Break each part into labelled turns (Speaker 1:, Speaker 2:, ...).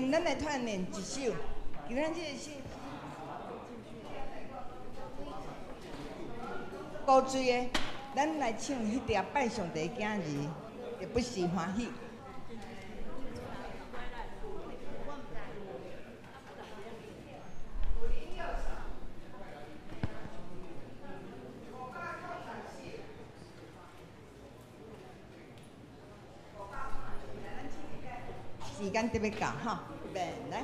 Speaker 1: 前，咱來串聯一首，今仔這個信息古錐的，咱來唱彼條拜上帝的囝兒，會不時歡喜。時間特別到哈，預備來。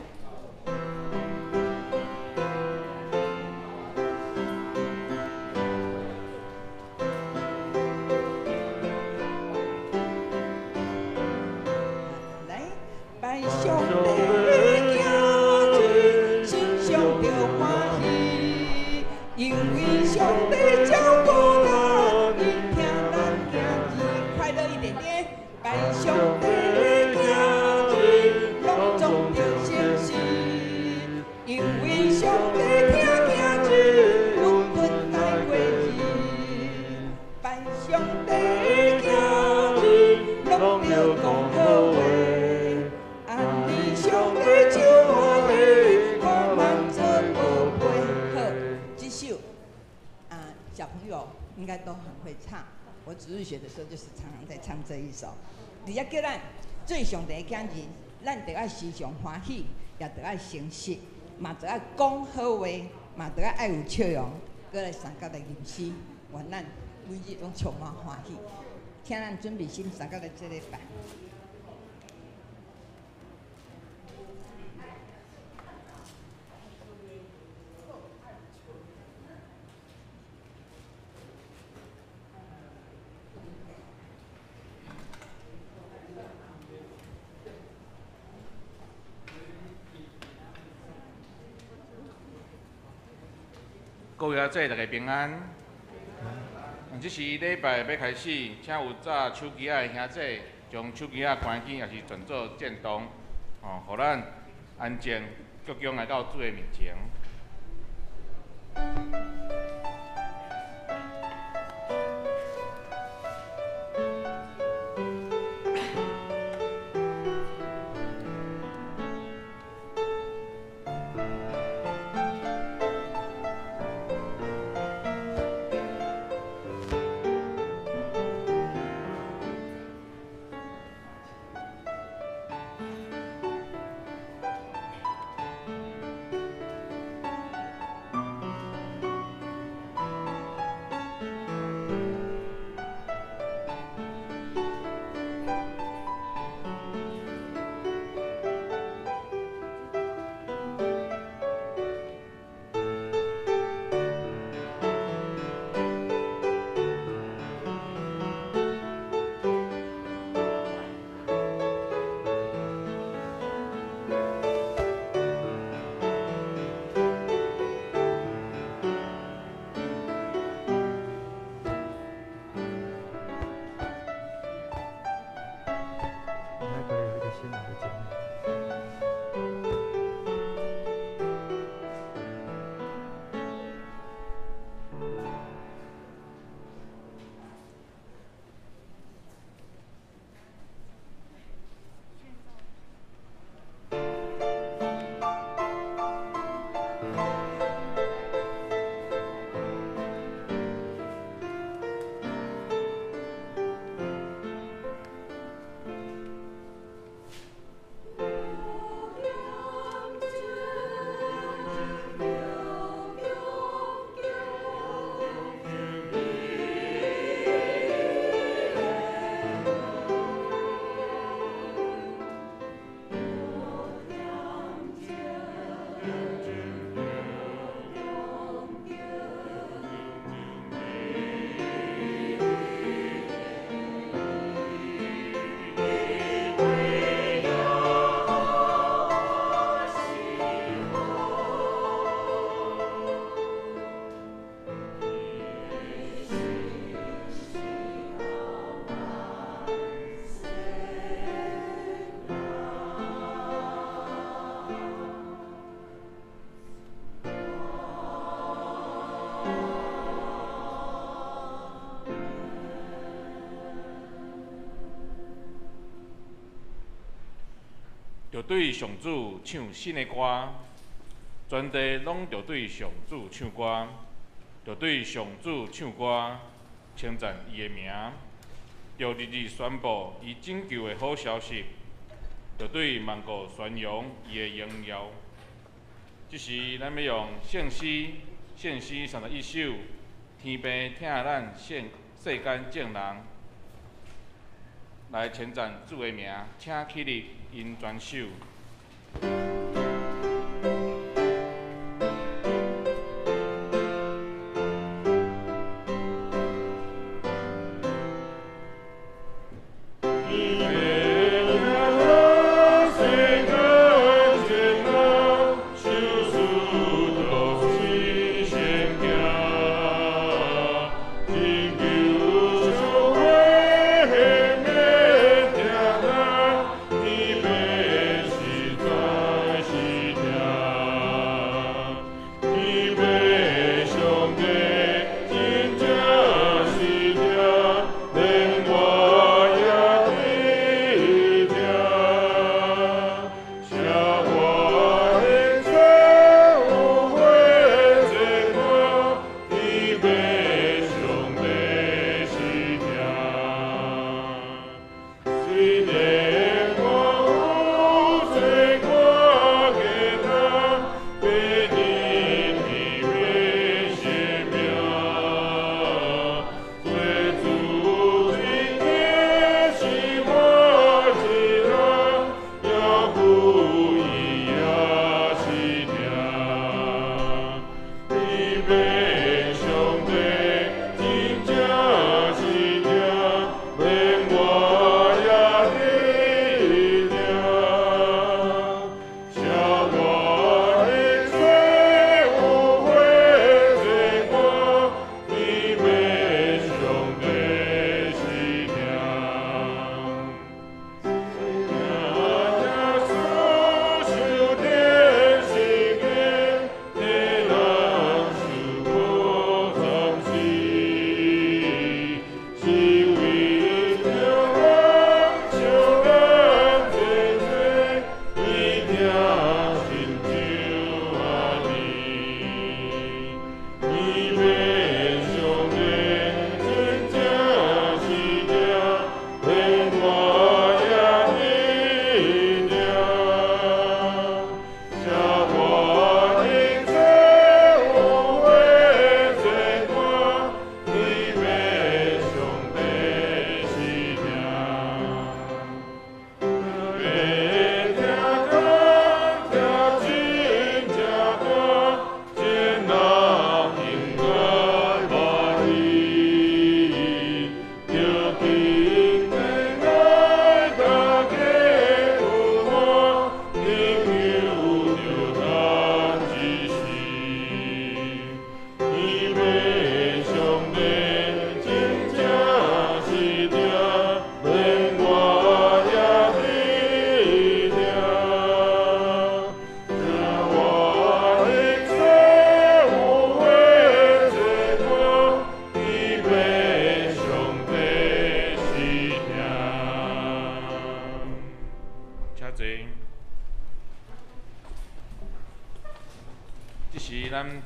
Speaker 1: 來，拜上帝的囝兒，心上著歡喜，因為上帝照顧咱，伊疼咱囝兒，快樂一點點。拜上帝的囝兒，攏總著誠實，因為上帝疼囝兒，穩穩來過日。拜上帝的囝兒，攏著講好話，按呢上帝就歡喜，看咱做寶貝。好，這首啊，小朋友應該都很會唱。我主日學的時候，就是常常在唱這一首。佇遮叫咱做上帝的囝兒，咱著愛時常歡喜，也著愛誠實，嘛著愛講好話，嘛著愛愛有笑容，閣來相佮來吟詩，願咱每日攏充滿歡喜。請咱準備心，相佮來做禮拜。
Speaker 2: 各位阿姊，大家平安。這是禮拜欲開始，請有紮手機仔的兄姊，將手機仔關機，抑是轉做震動，吼，予咱安靜，集中來到主的面前。著對上主唱新的歌，全地攏著對上主唱歌，著對上主唱歌，稱讚伊的名，著日日宣布伊拯救的好消息，著對萬國宣揚伊的榮耀。這時，咱欲用聖詩，聖詩31首，天父疼咱世間眾人，來稱讚主的名，請起立，𪜶全首。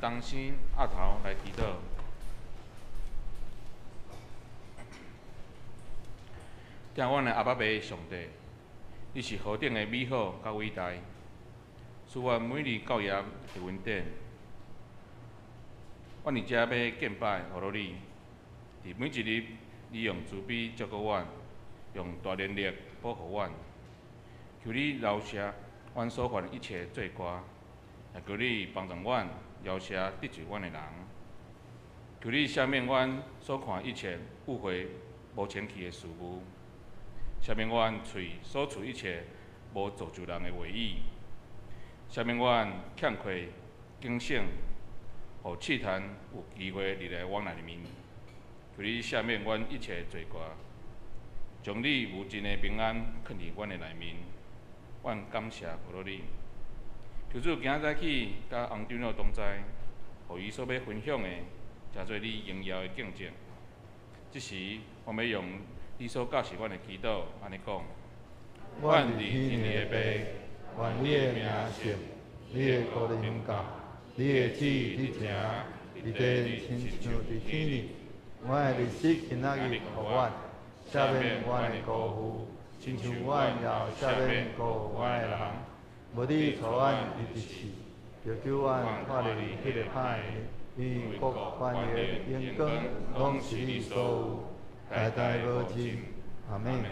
Speaker 2: 同心额头來祈禱。疼阮的阿爸父上帝，你是何等的美好佮偉大，賜阮每日教業的恩典。阮佇遮欲敬拜予落你，佇每一日，你用慈悲照顧阮，用大能力保護阮。求你饒赦阮所犯一切罪過，也求你幫助阮饒赦得罪阮的人。求你赦免阮所看一切誤會無清氣的事物，赦免阮喙所出一切無造就人的話語，赦免阮欠缺警醒，予試探有機會入來阮內面。求你赦免阮一切罪過，將你無盡的平安囥佇阮的內面。阮感謝予你。求主今仔早起佮洪長老同在，予伊所欲分享的，成做你榮耀的見證。這時，我欲用你所教示阮的祈禱，按呢講：阮佇天的父，
Speaker 3: 愿你的名圣，你的国临到，你的旨意伫行，伫地亲像伫天尔。阮的日食今仔日予阮，赦免阮的辜负，亲像阮也赦免辜负阮的人。无你带阮入伫试，著救阮脫離彼个歹的，因為國權力榮光攏是你所有，代代無盡。阿們。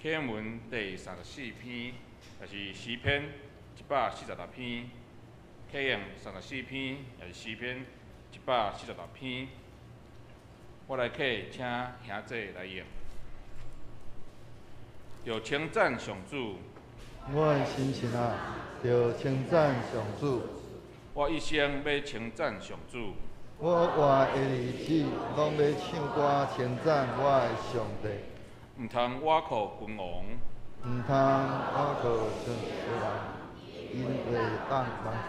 Speaker 2: 啟應文第34篇，也是詩篇146篇。啟應34篇，也是詩篇146篇。我來啟，請兄弟來應。著稱讚上主。
Speaker 3: 我的心情啊，著稱讚上主。
Speaker 2: 我一生欲稱讚上主。
Speaker 3: 我活的日子，攏欲唱歌稱讚我的上帝。
Speaker 2: 毋通倚靠君王，
Speaker 3: 毋通倚靠權勢人，𪜶會當網站。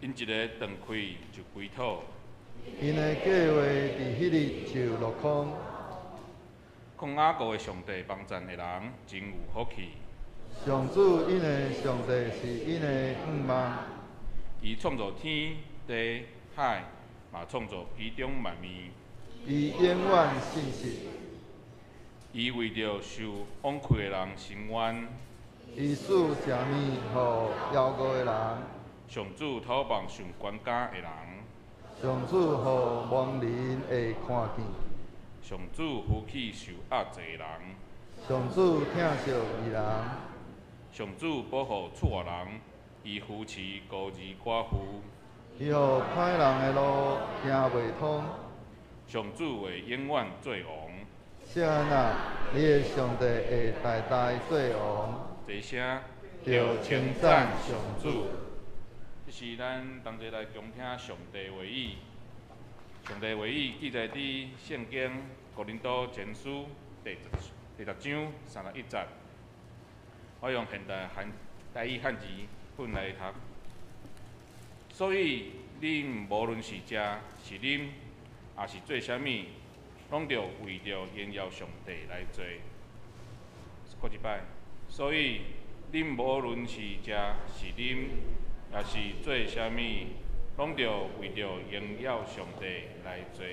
Speaker 2: 𪜶一个斷氣就歸土，𪜶
Speaker 3: 的計劃佇彼日就落空。
Speaker 2: 靠雅各的上帝幫贊的人，真有福氣。
Speaker 3: 上主𪜶的上帝是𪜶的向望。
Speaker 2: 伊創造天地海，嘛創造其中萬物。
Speaker 3: 伊永遠信實。
Speaker 2: 伊為著受枉屈的人伸冤，
Speaker 3: 伊賜食物予枵餓的人。
Speaker 2: 上主討幫受關監的人，
Speaker 3: 上主予盲人會看見。
Speaker 2: 上主扶起受壓制的人，
Speaker 3: 上主疼惜義人。
Speaker 2: 上主保護厝外人，伊扶持孤兒寡婦。
Speaker 3: 伊予歹人的路行袂通。
Speaker 2: 上主會永遠做王。
Speaker 3: 錫安啊，你的上帝會代代做王。
Speaker 2: 齊聲，
Speaker 3: 著稱讚上主。
Speaker 2: 這是咱同齊來恭聽上帝話語。上帝話語記載佇聖經哥林多前書第十章31節。我用現代漢台語漢字本來讀。所以，恁無論是食是啉，抑是做啥物，攏著為著榮耀上帝來做。閣一擺，所以恁無論是食是啉，抑是做啥物，攏著為著榮耀上帝來做。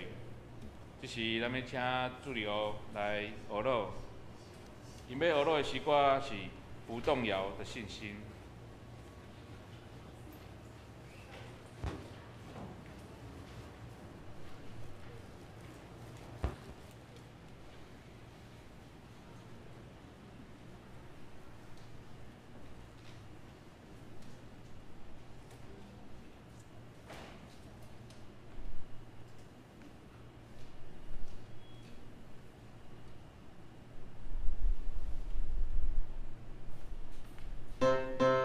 Speaker 2: 這時，咱欲請主任來學魯。𪜶欲學魯的詩歌是《不動搖的信心》。
Speaker 4: Thank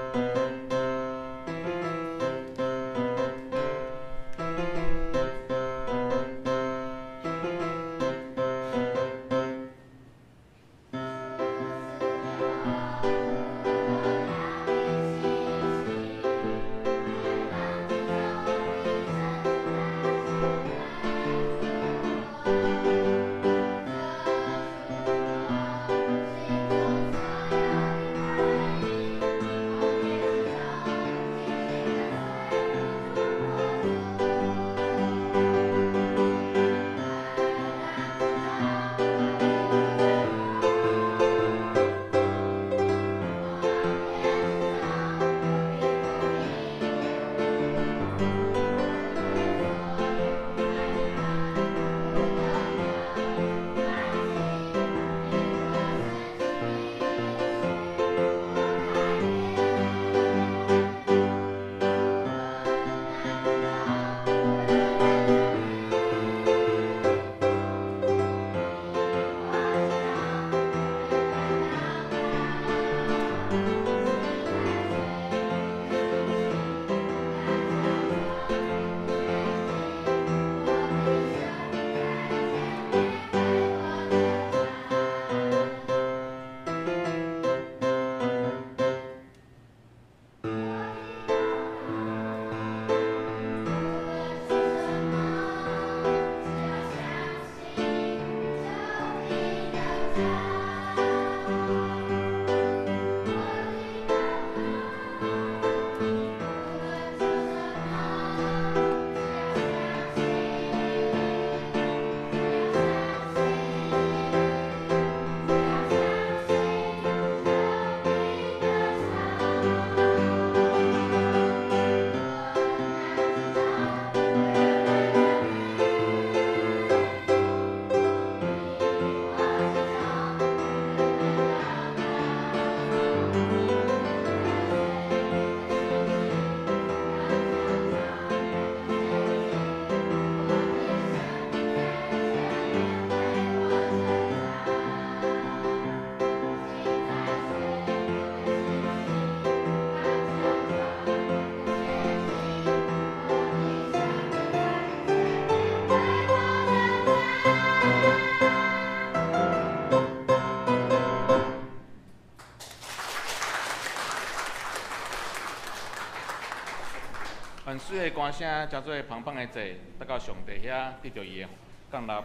Speaker 2: 愿水的歌声，成做芳芳的祭，得到上帝遐得著伊的降纳。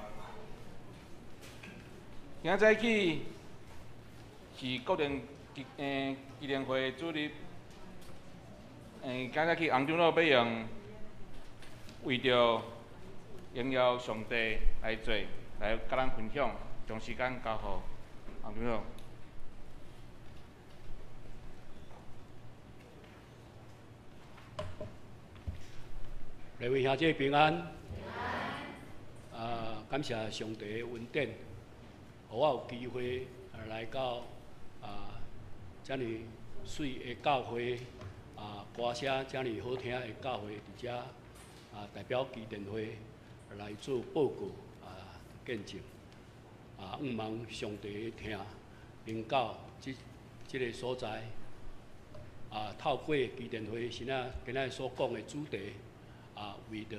Speaker 2: 今仔早起是国联基联会主日，今早起洪长老欲用为著荣耀上帝来做，来佮咱分享，将时间交予洪长老。
Speaker 4: 各位兄弟平安。啊，感谢上帝的恩典，予我有机会来到啊遮尔媠的教会，啊歌声遮尔好听的教会，伫遮啊代表基甸会来做报告啊见证，啊向望上帝的疼临到这个所在，啊透过基甸会先仔今仔所讲的主题。啊，为著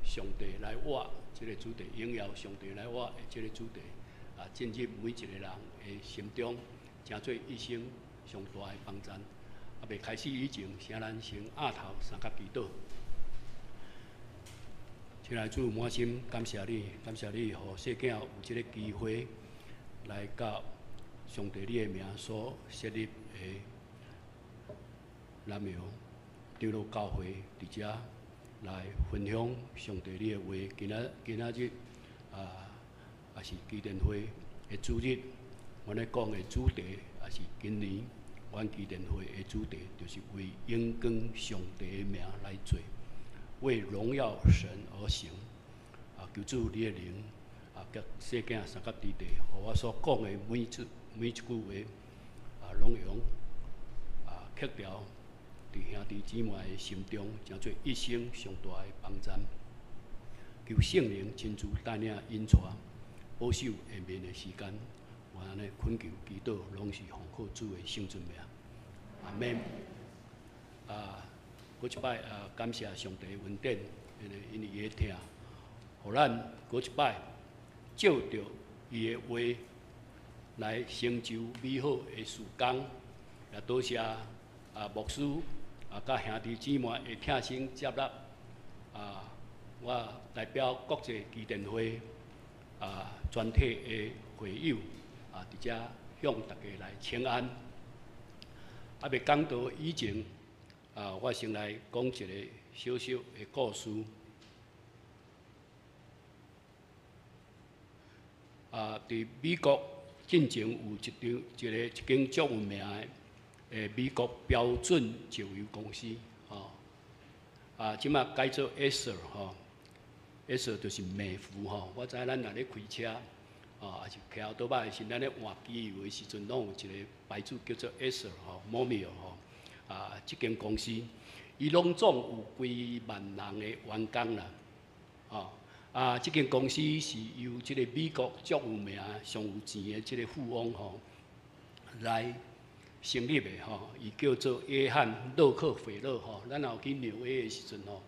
Speaker 4: 上帝来活这个主题，荣耀上帝来活的这个主题，啊，进入每一个人的心中，成做一生上大的帮助。啊，未开始以前，请咱先额头三角祈祷。亲爱的主，满心感谢你，感谢你，予细囝有这个机会来到上帝你的名所设立的南洋长老教会伫遮。来分享上帝你的话，今仔日啊，也是基甸会的主日。阮咧讲的主题，也是今年阮基甸会的主题，就是为荣光上帝的名来做，为荣耀神而行。啊，求主你的灵啊，佮细囝相佮伫地，予我所讲的每一句话啊，拢用啊刻牢伫兄弟姊妹的心中，成做一生上大的帮助。求圣灵亲自带领引带，保守下面的时间，我按呢恳求祈祷，拢是奉靠主的圣尊名。阿们。啊，阁一摆啊，感谢上帝恩典，因为伊的疼，予咱阁一摆借著伊的话来成就美好的事工。也多谢啊牧师。啊，佮兄弟姊妹的疼心接纳，啊，我代表国际基甸会啊全体的会友啊，伫遮向大家来请安。啊，未讲道以前，啊，我先来讲一个小小的故事。啊，伫美国进前有一张一个一间足有名的。美国标准石油公司，吼，啊，这马改做 Esso 吼，Esso 就是美孚吼。我知咱若咧开车，啊，抑是骑欧多摆的时，咱咧换机油的时阵，拢有一个牌子叫做 Esso 吼，Mobil 吼，啊，这间公司，伊拢总有几万人的员工啦，吼，啊，这间公司是由这个美国足有名、上有钱的这个富翁吼来成立的吼，伊叫做约翰洛克菲勒吼。咱若有去纽约的时阵吼，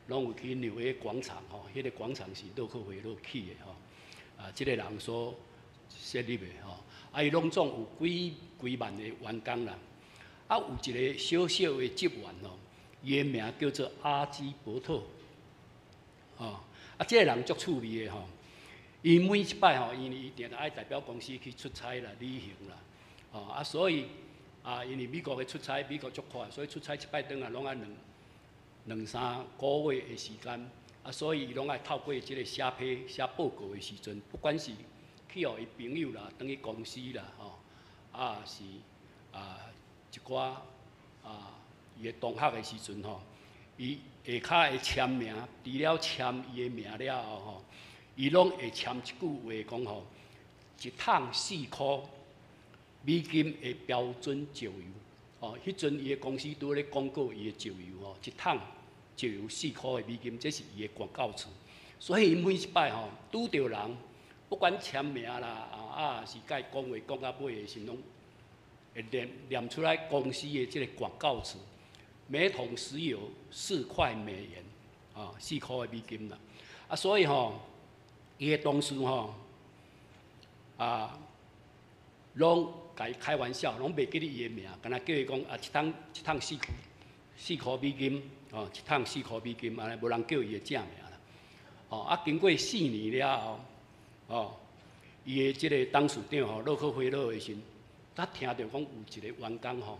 Speaker 4: 拢有去纽约广场吼，彼个广场是洛克菲勒起的吼。啊，这个人所设立的吼，啊，伊拢总有几几万个员工啦。啊，有一个小小的职员吼，伊的名叫做阿基伯特。吼，啊，这个人足趣味的吼，伊每一擺吼，因為伊定定愛代表公司去出差啦、旅行啦，吼啊，所以啊，因為美國的出差，美國足快，所以出差一擺轉來攏愛兩三個月的時間，啊，所以伊攏愛透過這個寫批、寫報告的時陣，不管是去予伊朋友啦，轉去公司啦，吼，啊是啊一寡啊伊的同學的時陣吼，伊下跤會簽名，除了簽伊的名了後吼，伊攏會簽一句話講吼，一桶4箍美金的標準石油，哦，彼陣伊的公司拄咧廣告伊的石油吼，一桶石油四箍的美金，這是伊的廣告詞。所以伊每一擺吼拄著人，不管簽名啦，啊是共伊講話講到尾的時，攏會念念出來公司的這個廣告詞：每桶石油4塊美元，啊，4箍的美金啦。啊，所以吼，伊的同事吼，啊，攏共伊開玩笑，攏袂記得伊的名，干焦叫伊講啊，一桶一桶4箍4箍美金，哦，一桶四箍美金，按呢無人叫伊的正名啦。哦，啊，經過4年了後，哦，伊的這個董事長吼，洛克菲勒的時陣，他聽著講有一個員工吼，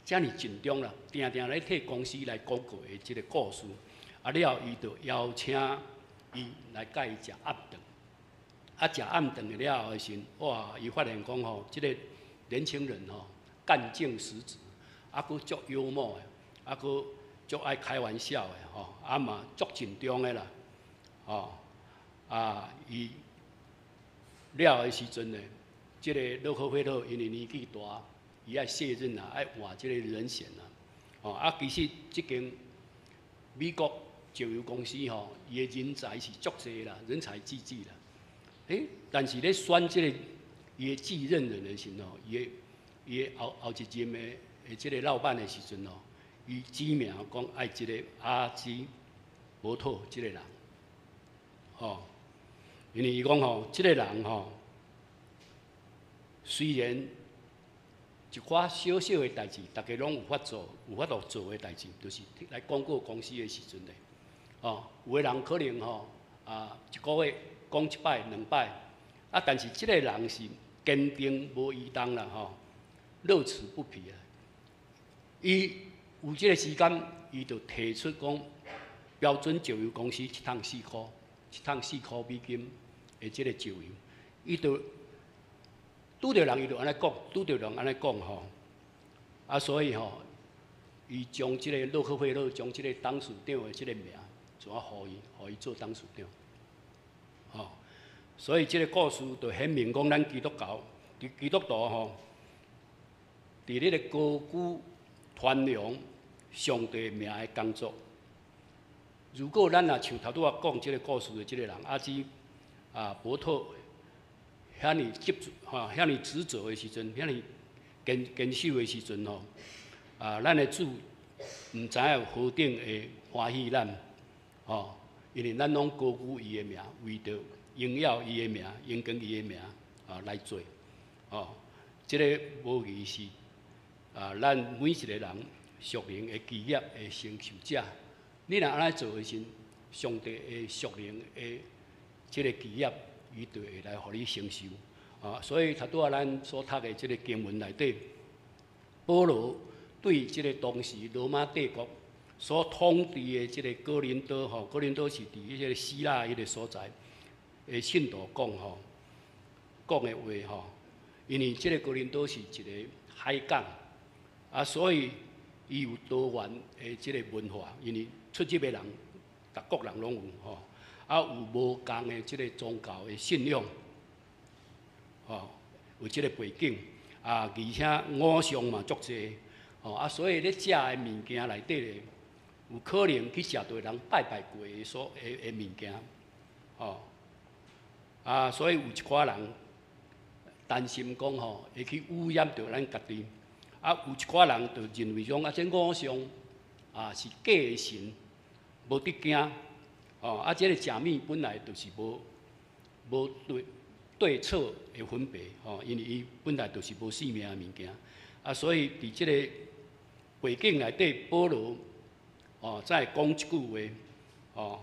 Speaker 4: 遮爾盡忠啦，定定咧替公司來廣告的這個故事，啊了後伊就邀請伊來佮伊食暗頓。啊，食暗頓了後的時陣，哇！伊發現講吼，這個年輕人吼，幹勁十足，啊，閣足幽默的，啊，閣足愛開玩笑的吼，啊嘛足盡忠的啦，吼，啊，伊了的時陣呢，這個洛克菲勒因為年紀大，伊愛卸任啊，愛換這個人選啊，吼，啊，其實這間美國石油公司吼，伊的人才是足濟啦，人才濟濟啦。欸，但是咧選這個伊的繼任人的時候，伊的伊的後後一任的這個老闆的時陣吼，伊指名講愛這個阿基伯特這個人，吼，因為伊講吼，這個人吼，雖然一寡小小的代誌，逐家攏有法做，有法度做的代誌，就是來廣告公司的時陣咧，吼，有的人可能吼啊一個月講一擺兩擺，啊，但是這個人是堅定無移動啦，吼，樂此不疲啊。伊有這個時間，伊就提出講標準石油公司一桶四箍，一桶四箍美金的這個石油，伊就拄著人伊就按呢講，拄著人按呢講吼，啊，所以吼，伊將這個洛克菲勒將這個董事長的這個名，就啊予伊，予伊做董事長。吼，所以這個故事就顯明講，咱基督教，佇基督徒吼，佇咧個高舉傳揚上帝名的工作。如果咱若像頭拄仔講這個故事的這個人阿基啊伯特，遐爾執著吼，遐爾執著的時陣，遐爾堅堅守的時陣吼，啊，咱的主毋知影有何等會歡喜咱，吼。因為咱攏高舉伊的名，為著榮耀伊的名，榮光伊的名啊來做，哦，這個無疑是啊，咱每一個人屬靈的基業的成就者。你若按呢做的時，上帝的屬靈的這個基業，伊就會來予你承受。啊，所以頭拄仔咱所讀的這個經文內底，保羅對這個當時羅馬帝國所統治的這個哥林多吼，哥林多是佇彼個希臘彼個所在的信徒講吼，講的話吼，因為這個哥林多是一個海港，啊，所以伊有多元的這個文化，因為出入的人，逐國人攏有吼，啊，有無仝的這個宗教的信仰，吼，有這個背景，啊，而且偶像嘛足濟，吼，啊，所以咧食的物件內底咧，有可能去食著人拜拜過的所的的物件，吼，啊，所以有一寡人擔心講吼，會去污染著咱家己，啊，有一寡人就認為講啊，這偶像啊是假的神，無得驚，吼，啊，這個食物本來就是無無對對錯的分別，吼，因為伊本來就是無性命的物件，啊，所以佇這個背景內底，保羅哦，再講一句話，哦，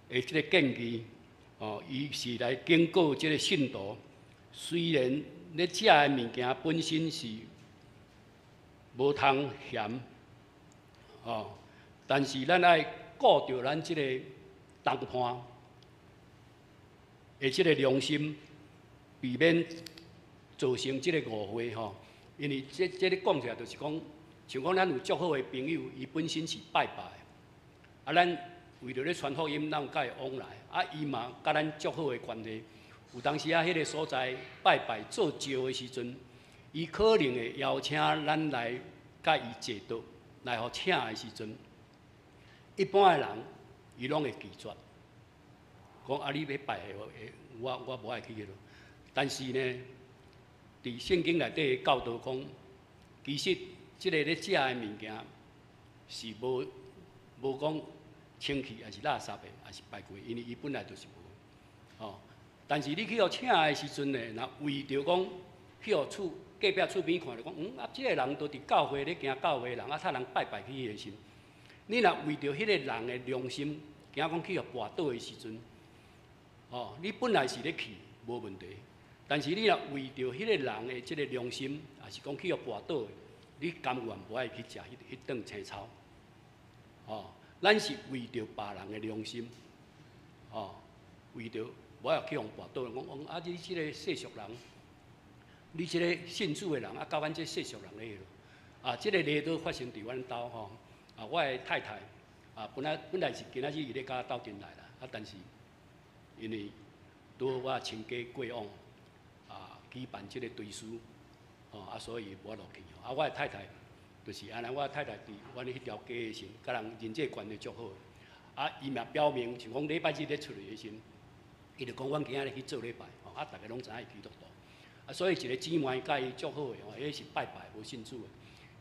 Speaker 4: 的這個建議，哦，伊是來警告這个信徒，雖然咧食的物件本身是無通鹹，哦，但是咱愛顧著咱這个同伴的這个良心，避免造成這个誤會吼。因為這个講起來就是講，像講咱有足好的朋友，伊本身是拜拜的，啊，咱為著咧傳福音，咱有佮伊往來，啊，伊嘛佮咱足好的關係。有當時啊，彼个所在拜拜做醮的時陣，伊可能會邀請咱來佮伊坐桌，來予請的時陣，一般的人伊攏會拒絕，講啊，你欲拜的，我無愛去彼落。但是呢，佇聖經內底教導講，其實這个咧食的物件是無講清氣，抑是垃圾的，抑是拜過，因為伊本來就是無。哦，但是你去予請的時陣呢，若為著講去予厝隔壁厝邊看著講，啊，這个人都佇教會咧行教會的人，啊，替人拜拜去彼个時，你若為著彼个人的良心，驚講去予跋倒的時陣，哦，你本來是咧去無問題，但是你若為著彼個人的這个良心，抑是講去予跋倒的，你甘願無愛去食彼頓青草，哦，咱是為著別人的良心，哦，為著無愛去予跋倒，講講啊，你這个世俗人，你這个信主的人，啊，佮阮這世俗人咧彼落，啊，這个例都發生佇阮兜吼，啊，我的太太，啊，本來是今仔日伊咧佮我鬥陣來啦，啊，但是因為拄好我親家過往，啊，舉辦這个追思，哦，啊，所以無法度去。啊，我的太太就是按呢，我的太太佇阮彼條街的時，佮人人際關係足好。啊，伊嘛表明，像講禮拜日咧出去的時，伊就講阮今仔日去做禮拜，吼，啊，逐家攏知影伊基督徒。啊，所以一個姊妹佮伊足好的，吼，彼是拜拜無信主的。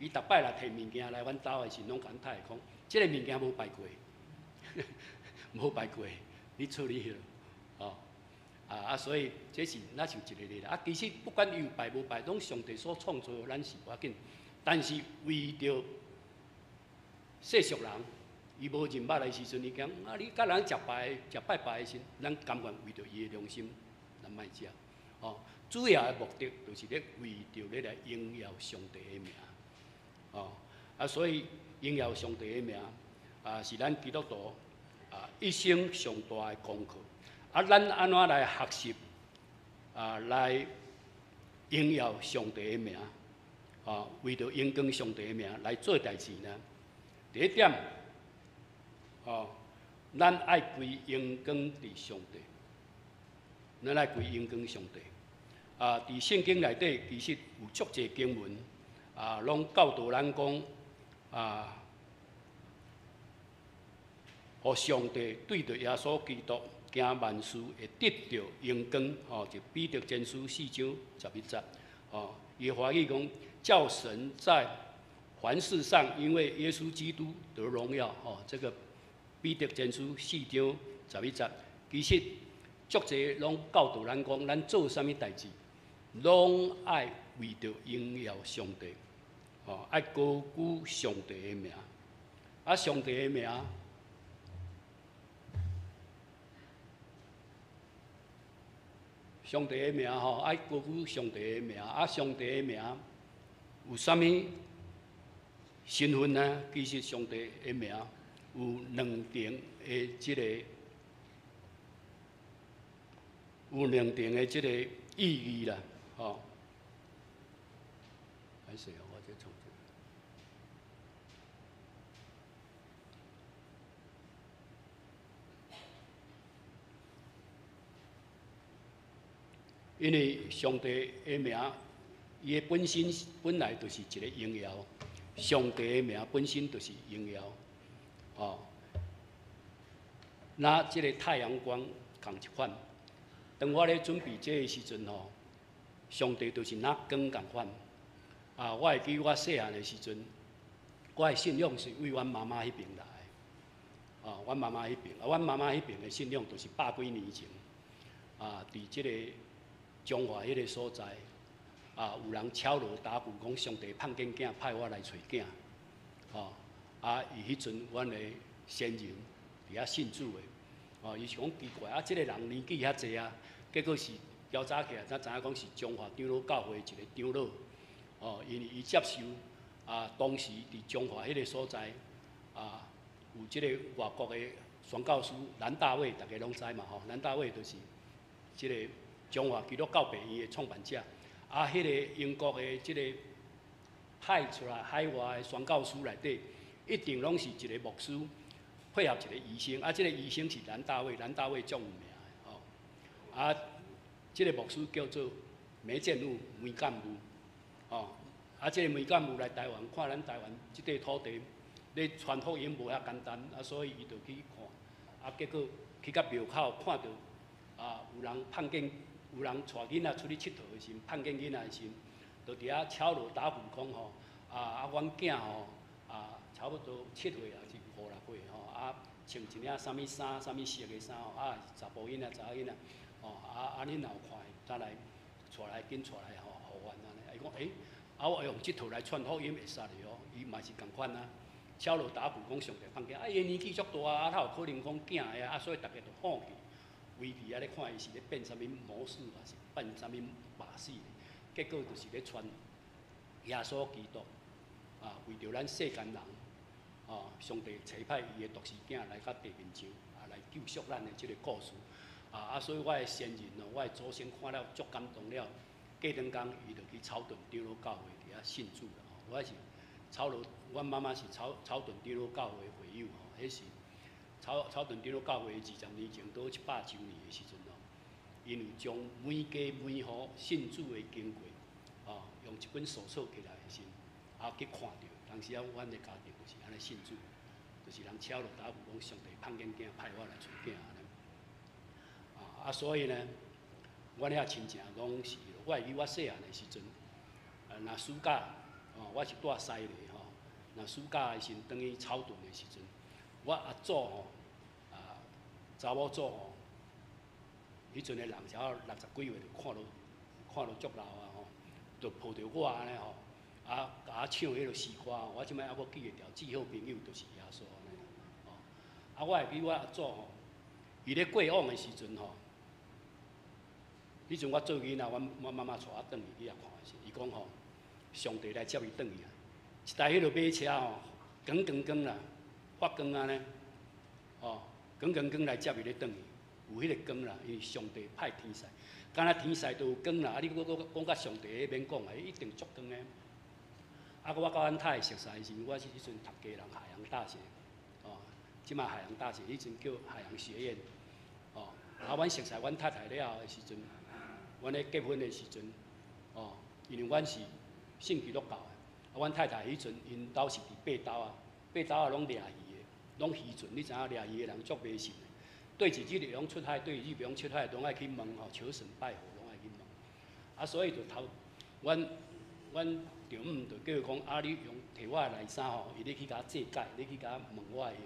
Speaker 4: 伊逐擺若提物件來阮兜的時，攏共阮太太講，這个物件無拜過，無拜過，你處理彼落，哦。啊，所以這是若像一個例啦。啊，其實不管伊有拜無拜，攏上帝所創造，咱是無要緊。但是為著世俗人，伊無認捌的時陣，伊講啊，你佮人食拜食拜拜的時，咱甘願為著伊的良心，咱莫食。哦，主要的目的就是咧為著咧來榮耀上帝的名。哦，啊，所以榮耀上帝的名啊，是咱基督徒啊一生上大的功課。啊，咱按怎來學習啊？來榮耀上帝的名啊？為著榮光上帝的名來做代誌呢？第一點，哦，咱愛歸榮光佇上帝，咱愛歸榮光上帝。啊，佇聖經內底其實有足濟經文啊，攏教導咱講啊，予上帝對著耶穌基督行萬事會得著榮光，吼，就彼得前書4章11節，吼，伊華語講叫神在凡事上，因為耶穌基督得榮耀，吼，這個彼得前書4章11節，其實足濟攏教導咱講，咱做啥物代誌，攏愛為著榮耀上帝，吼，愛高舉上帝的名，啊，上帝的名。上帝的名吼，愛高舉上帝的名，啊，上帝的名有啥物身份呢？其實上帝的名有兩重的這个，有兩重的這个意義啦，吼。歹勢哦，我這創這。因為上帝的名，伊的本身本來就是一个榮耀。上帝的名本身就是榮耀，哦。那這个太陽光仝一款。當我咧準備這个時陣吼，上帝就是若光仝款。啊，我會記我細漢的時陣，我的信仰是為阮媽媽彼邊來的。啊，阮媽媽彼邊，啊，阮媽媽彼邊的信仰就是百幾年前，啊，佇這個彰化彼個所在，啊，有人敲鑼打鼓講上帝胖囝囝派我來揣囝，吼，啊，伊彼陣阮的先人佇遐信主的，哦，伊是講奇怪啊，這個人年紀遐濟啊，結果是調查起來才知影講是中華長老教會一個長老。哦，因為伊接受啊，當時佇彰化彼個所在啊，有這個外國的宣教師蘭大衛，大家攏知嘛吼。蘭大衛就是這個彰化基督教病院的創辦者。啊，彼個英國的這個派出來海外的宣教師內底，一定攏是一個牧師配合一個醫生。啊，這個醫生是蘭大衛，蘭大衛足有名的吼。啊，這個牧師叫做梅建武梅干武，吼。啊，這個梅干武來台灣，看咱台灣這塊土地咧傳福音無遐簡單，啊，所以伊就去看，啊，結果去到廟口看著啊，有人碰見，有人帶囡仔出去𨑨迌的時陣，碰見囡仔的時陣，就佇遐敲鑼打鼓講吼，啊啊，阮囝吼，啊，差不多7歲抑是五六歲吼，啊，穿一領啥物衫，啥物色的衫吼，啊，查埔囡仔、查某囡仔，吼，啊啊，恁若有看，再來帶來，緊帶來吼，予阮按呢。伊講，欸，啊，我用這套來傳福音會使哩哦，伊嘛是仝款啊，敲鑼打鼓講上帝放囝，啊，伊年紀足大啊，哪有可能講囝的啊，所以逐家就好奇，圍佇遐咧看伊是咧變啥物魔術，還是變啥物把戲？結果就是咧傳耶穌基督啊，為著咱世間人，啊，上帝差派伊的獨生囝來到地面上啊，來救贖咱的這個故事。啊啊，所以我的先人哦，我的祖先看了足感動了，過兩工伊就去草屯長老教會佇遐信主啦。我是草屯，阮媽媽是草草屯長老教會會友吼，彼是草屯長老教會20年前，倒100週年的時陣哦，𪜶有將每家每戶信主的經過，哦，用一本手冊起來的時陣，啊去看著，當時啊，阮的家庭就是按呢信主，就是人敲鑼打鼓講上帝放見囝派我來揣囝按呢。啊，所以呢，阮遐親情攏是，我會記我細漢的時陣，啊，若暑假，哦，我是住西螺吼，若暑假的時陣，轉去草屯的時陣，我阿祖吼，啊，查某祖吼，彼陣的人才60幾歲就看落看落足老啊吼，就抱著我按呢吼，啊，共我唱彼个詩歌，我這擺猶閣記會牢，至好朋友就是耶穌按呢，吼，啊，我會記我阿祖吼，伊咧過往的時陣吼。彼陣我做囡仔，阮阮媽媽帶我轉去去遐看的時，伊講吼，上帝來接伊轉去啊！一台彼落馬車吼，光光光啦，發光按呢，吼，光光光來接伊咧轉去，有彼个光啦，因為上帝派天使，敢若天使都有光啦，啊！你閣閣講甲上帝彼免講啊，一定足光的。啊，閣我佮阮太太熟似的時陣，我是彼陣讀基隆海洋大學，哦，這擺海洋大學，彼陣叫海洋學院，哦，啊，阮熟似阮太太了後的時陣。阮咧結婚的時陣，哦，因為阮是信基督教的，啊，阮太太彼陣𪜶兜是佇爬兜仔，爬兜仔攏掠魚的，攏漁船，你知影掠魚的人足迷信的，對一日會用出海，對一日袂用出海，攏愛去問吼，求神拜佛，攏愛去問。啊，所以就頭，阮阮丈母就叫伊講，啊，你用提我的內衫吼，伊咧去共祭改，你去共問我的彼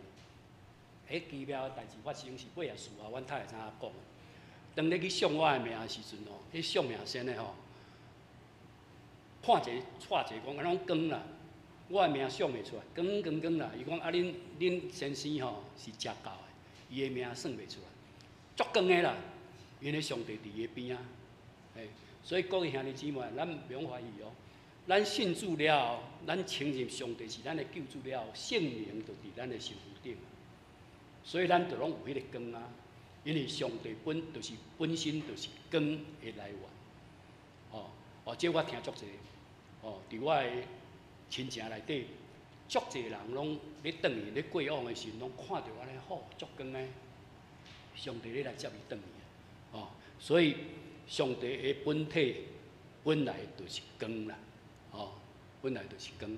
Speaker 4: 落。彼奇妙的代誌發生是尾仔事後，阮太太才講。當咧去相我的命的時陣吼，彼相命仙的吼，看一个掣一个講，啊攏光啦，我的名相袂出來，光光光啦。伊講啊，恁恁先生吼是邪教的，伊的名算袂出來，足光的啦，因為上帝佇伊的邊仔，欸，所以各位兄弟姊妹，咱袂用懷疑哦。咱信主了後，咱承認上帝是咱的救主了後，聖靈就佇咱的身軀頂，所以咱就攏有彼个光啊。因為上帝本就是本身就是光的來源，哦哦，這我聽足濟，哦，佇我的親情內底，足濟人攏咧轉去咧過往的時陣，攏看著按呢好足光的，上帝咧來接伊轉去，哦，所以上帝的本體本來就是光啦，哦，本來就是光，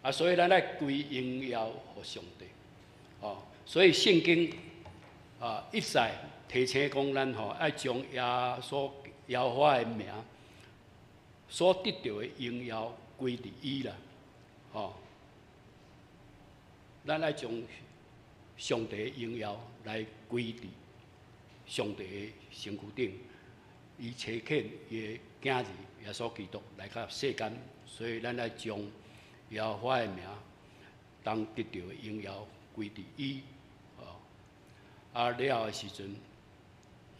Speaker 4: 啊，所以咱愛歸榮耀予上帝，哦，所以聖經。啊！一再提醒講，咱吼愛將耶穌耶和華的名所得著的榮耀歸佇伊啦，吼！咱愛將上帝的榮耀來歸佇上帝的身軀頂，伊差遣伊的囝兒耶穌基督來到世間，所以咱愛將耶和華的名當得著的榮耀歸佇伊。啊了的時陣，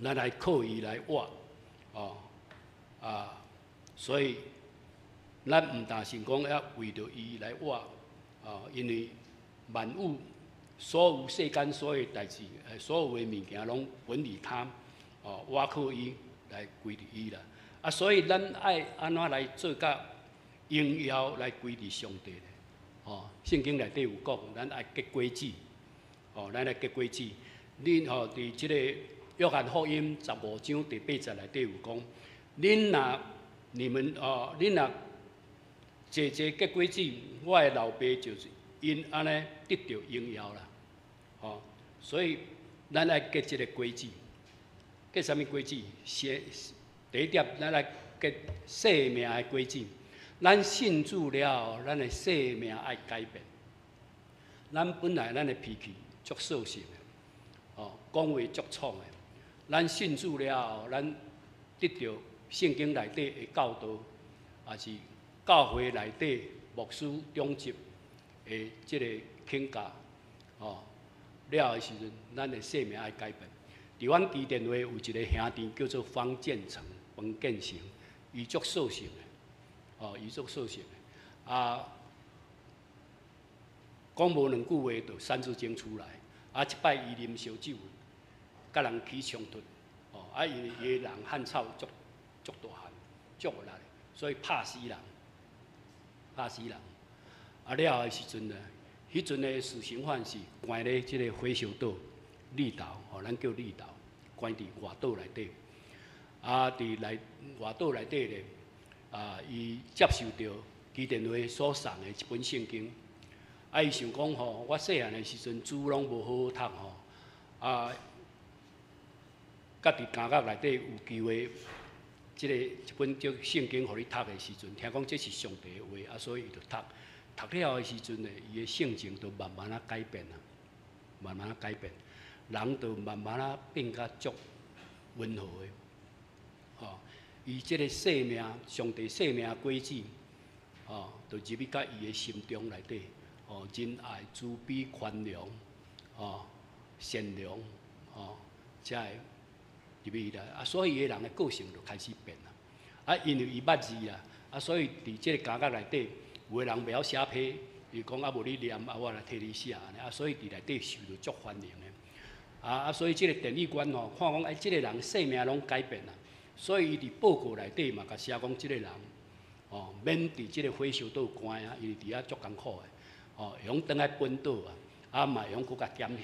Speaker 4: 咱來靠伊來活，哦，啊，所以咱毋但是講要為著伊來活，哦，因為萬物所有世間所有代誌，所有的物件攏本於他，哦，倚靠伊來歸佇伊啦。啊，所以咱愛按怎來做甲榮耀來歸佇上帝咧？哦，聖經內底有講，咱愛結果子，哦，咱愛結果子。恁吼佇這个約翰福音15章第8節內底有講，恁若你們哦，恁若濟濟結果子，我的老爸就是因按呢得著榮耀啦。哦，所以咱愛結這个果子，結啥物果子？先第一點，咱來結生命的果子。咱信主了後，咱的生命愛改變。咱本來咱的脾氣足獸性的，哦，講話足衝的。咱信主了後，咱得著聖經內底的教導，也是教會內底牧師長執的這个勸教，哦，了的時陣，咱的生命愛改變。佇阮基甸會有一个兄弟叫做方建成，方建成，伊足獸性的，哦，伊足獸性的，啊，講無兩句話就三字經出來，啊，一擺伊啉燒酒，佮人起衝突，哦，啊，因為伊的人汗臭足足大汗，足有力，所以拍死人，拍死人。啊，了的時陣呢，彼陣的死刑犯是關咧這个火燒島綠島，吼，咱叫綠島，關佇外島內底。啊，佇內外島內底咧，啊，伊接受著基甸會所送的一本聖經。啊，伊想講吼，我細漢的時陣書攏無好好讀吼，啊，佮佇監獄內底有機會，這个一本這聖經予你讀的時陣，聽講這是上帝的話，啊，所以伊就讀。讀了的時陣呢，伊的性情就慢慢仔改變啊，慢慢仔改變，人就慢慢仔變甲足溫和的，吼。伊這个生命，上帝生命果子，吼，就入去甲伊的心中內底，吼，仁愛、慈悲、寬容，吼，善良，吼，才會入去來。啊，所以伊的人的個性就開始變啦。啊，因為伊捌字啊，啊，所以佇這个監獄內底，有的人袂曉寫批，伊講啊，無你念，啊，我來替你寫按呢。啊，所以佇內底受著足歡迎的。啊啊，所以這个典獄官吼，看講哎，這个人生命攏改變啦，所以伊佇報告內底嘛，共寫講這个人，哦，免佇這个火燒島關啊，因為佇遐足艱苦的，哦，會用轉來本島啊，啊嘛會用閣共減刑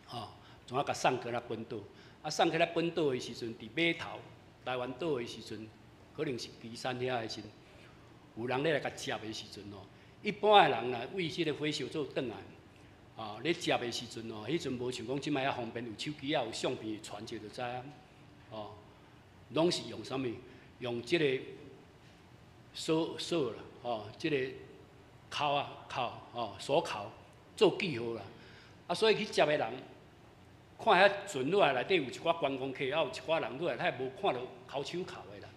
Speaker 4: 啊，哦，怎啊共送過來本島？啊，送過來本島的時陣，佇碼頭台灣島的時陣，可能是旗山遐的時陣，有人咧來共接的時陣吼，一般的人若為這个火燒島轉來，啊，咧接的時陣吼，彼陣無像講這擺遐方便，有手機啊，有相片傳一下就知影，哦，攏是用啥物？用這个鎖鎖啦，吼，這个銬啊銬，吼鎖銬做記號啦。啊，所以去接的人，看遐船落來內底有一寡觀光客，啊有一寡人落來，他也無看著銬手銬的啦，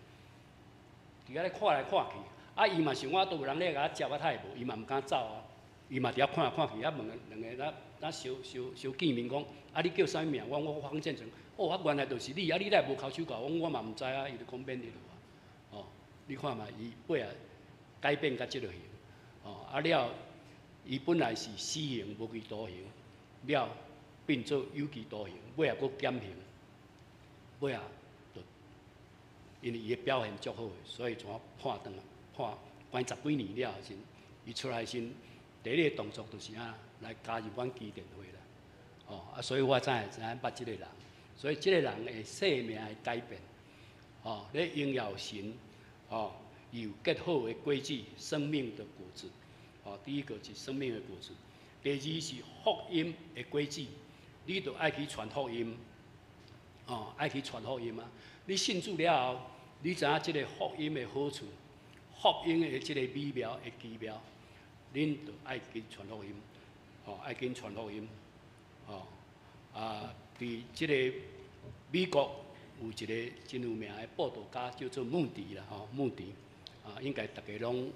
Speaker 4: 佇遐咧看來看去，啊伊嘛想講都有人咧共我接啊，他會無，伊嘛毋敢走啊，伊嘛佇遐看來看去，啊問兩个咱咱相相相見面講，啊你叫啥物名？我講我方建成，哦啊原來就是你，啊你哪會無銬手銬？我講我嘛毋知啊，伊就講免彼落啊，哦，你看覓伊尾仔改變甲這个形，哦啊了，伊本來是死刑無期徒刑，了變做有期徒刑，尾仔閣減刑，尾仔就因為伊的表現足好的，所以怎判轉來判關十幾年了後時，伊出來時，第一個動作就是按來加入阮基甸會啦，哦啊，所以我才會知影捌這个人，所以這个人的生命的改變，哦，咧榮耀神，哦，有結好的果子，生命的果子，哦，第一個是生命的果子，第二是福音的果子，你著愛去傳福音，哦，愛去傳福音啊！你信主了後，你知影這个福音的好處，福音的這个美妙的奇妙，恁著愛去傳福音，哦，愛緊傳福音，哦，啊，佇這个美國有一个真有名的布道家叫做穆迪啦，吼，穆迪，啊，應該逐家攏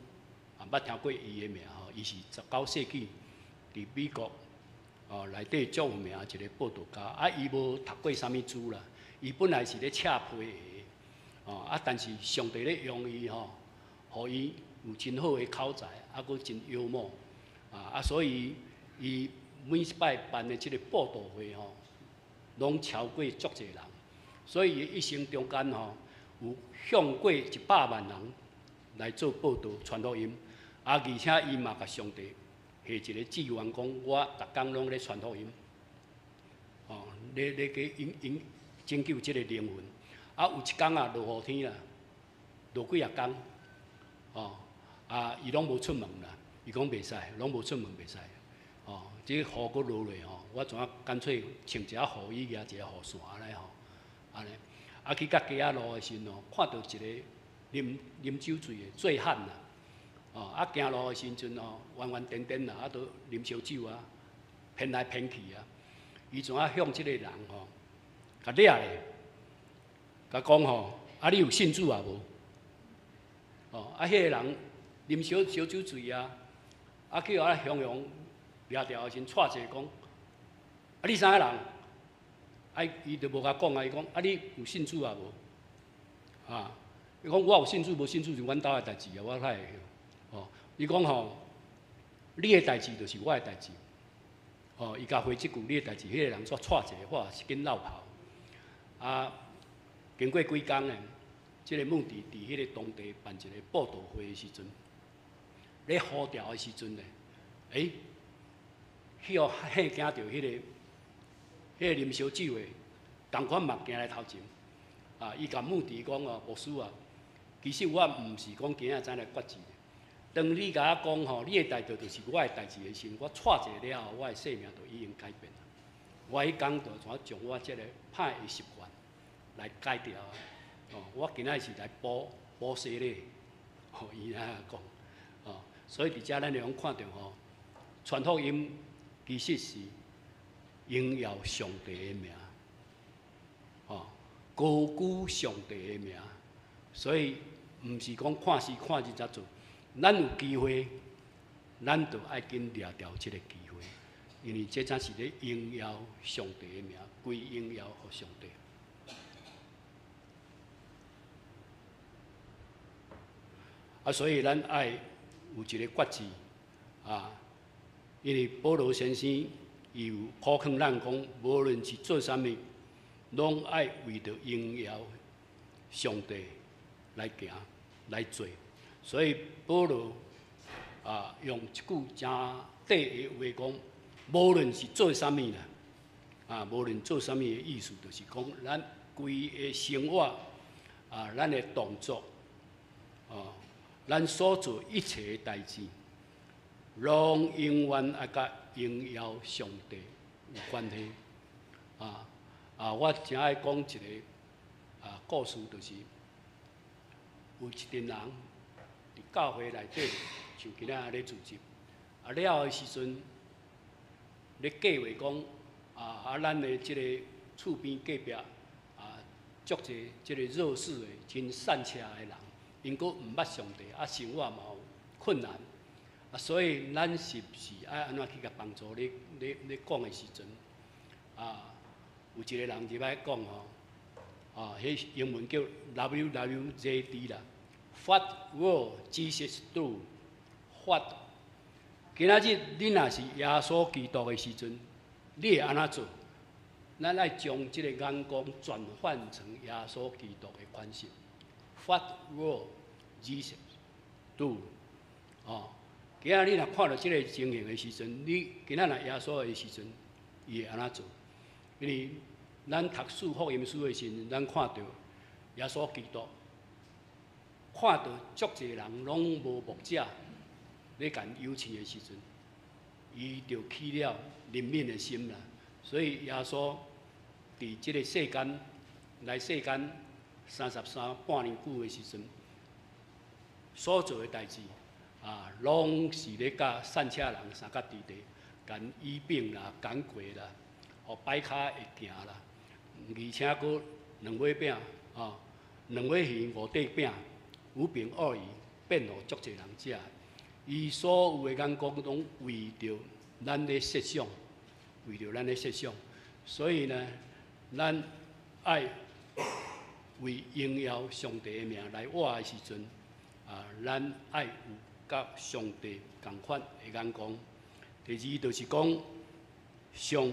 Speaker 4: 啊捌聽過伊的名吼，伊是19世紀佇美國哦，內底足有名一个布道家。啊，伊無讀過啥物書啦，伊本來是咧車皮的，哦，啊，但是上帝咧用伊吼，予伊有真好的口才，啊，閣真幽默，啊，所以伊每一擺辦的這个布道會吼，攏超過足濟人，所以伊一生中間吼，有向過100萬人來做報道傳福音，啊，而且伊嘛共上帝下一个志願，講我逐工攏咧傳福音，哦，咧去引引拯救這个靈魂。啊，有一工啊，落雨天啦，落幾仔工，哦，啊，伊攏無出門啦，伊講袂使，攏無出門袂使，哦，這雨閣落落吼，我怎啊乾脆穿一件雨衣，舉一个雨傘按呢吼，按呢，啊去到街仔路的時陣吼，看著一个啉啉酒醉的醉漢啦，哦，啊行路的時陣吼，彎彎顛顛啦，啊都啉燒酒啊，偏來偏去啊，伊怎啊向這个人吼，共掠咧，共講吼，啊你有信主啊無？哦，啊彼个人啉燒燒酒醉啊，啊去予啊雄雄掠著的時陣，掣一个講，啊你啥人？啊伊就無共講啊，伊講啊你有信主啊無？啊，伊講我有信主無信主是阮兜的代誌啊，我哪會曉？哦，伊講吼，你的代誌就是我的代誌。哦，伊共回這句你的代誌，彼個人煞掣一个，哇，是緊落跑。啊，經過幾工呢，這个牧弟佇彼个當地辦一個布道會的時陣，咧呼召的時陣呢，欸，去予嚇驚著彼個啉燒酒的，仝款嘛行來頭前。啊，伊共牧弟講哦，牧師啊，其實我毋是講今仔載來決志。當你共我講吼，你的代誌就是我的代誌的時陣，我掣一下了後，我的生命就已經改變啦。我彼工就怎將我這个歹的習慣來改掉啊！哦，我今仔是來補補洗禮，哦，伊按呢講，哦，所以佇遮咱會通看著吼，傳福音其實是榮耀上帝的名，哦，高舉上帝的名，所以毋是講看時看日才做。咱有機會，咱就愛緊掠著這个機會，因為這才是咧榮耀上帝的名，歸榮耀予上帝。啊，所以咱愛有一个決志啊，因為保羅先生伊有苦勸咱講，無論是做啥物，攏愛為著榮耀上帝來行來做。所以保羅啊，用一句誠短的話講，無論是做啥物啦，啊，無論做啥物的意思，就是講咱規个生活啊，咱的動作，啊，咱所做一切的代誌，攏永遠愛佮榮耀上帝有關係。啊啊，我誠愛講一个啊故事，就是有一陣人。佇教會內底，像今仔咧聚集，啊了的時陣，咧計劃講，啊啊，咱的這个厝邊隔壁啊，足濟這个弱勢的、真散赤的人，𪜶閣毋捌上帝，啊生活嘛有困難，啊所以咱是毋是愛按怎去共幫助？咧咧咧講的時陣，啊有一个人入來講吼，啊，彼英文叫 WWJD 啦。What will Jesus do? What？今仔日你若是耶穌基督的時陣，你會按怎做？咱愛將這个眼光轉換成耶穌基督的款式。What will Jesus do？哦，今仔日你若看著這个情形的時陣，你今仔若耶穌的時陣，伊會按怎做？因為咱讀四福音書的時陣，咱看著耶穌基督。看著足濟人攏無牧者咧共邀請的時陣，伊就起了憐憫的心啦。所以耶穌佇這个世間來世間33半年久的時陣，所做的代誌啊，攏是咧佮散赤人相佮佇咧，共醫病啦、趕鬼啦、予跛跤會行啦，而且閣兩尾餅啊，兩尾魚五塊餅。五餅二魚變予足濟人食，伊所有的眼光攏為著咱咧設想，為著咱咧設想，所以呢，咱愛為榮耀上帝的名來活的時陣，啊，咱愛有佮上帝仝款的眼光。第二就是講，上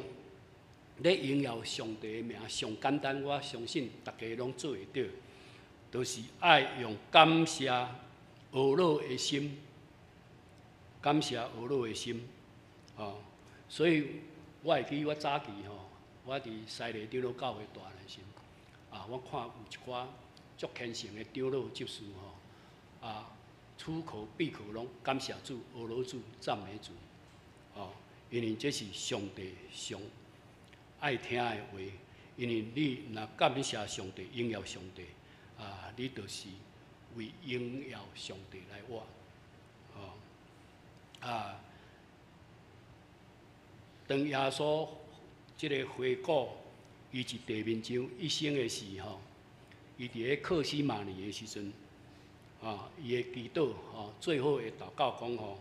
Speaker 4: 咧榮耀上帝的名上簡單，我相信逐家攏做會著，就是愛用感謝呵咾的心，感謝呵咾的心，吼。所以我會記我早期吼，我佇西麗長老教會大漢的時，啊，我看有一寡足虔誠的長老執事吼，啊，出口閉口攏感謝主、呵咾主、讚美主，吼，因為這是上帝上愛聽的話，因為你若感謝上帝、榮耀上帝，啊，你就是為榮耀上帝來活，吼，啊。當耶穌這个回顧伊佇地面上一生的時吼，伊佇咧客西馬尼的時陣，啊，伊的祈禱吼，最後的禱告講吼，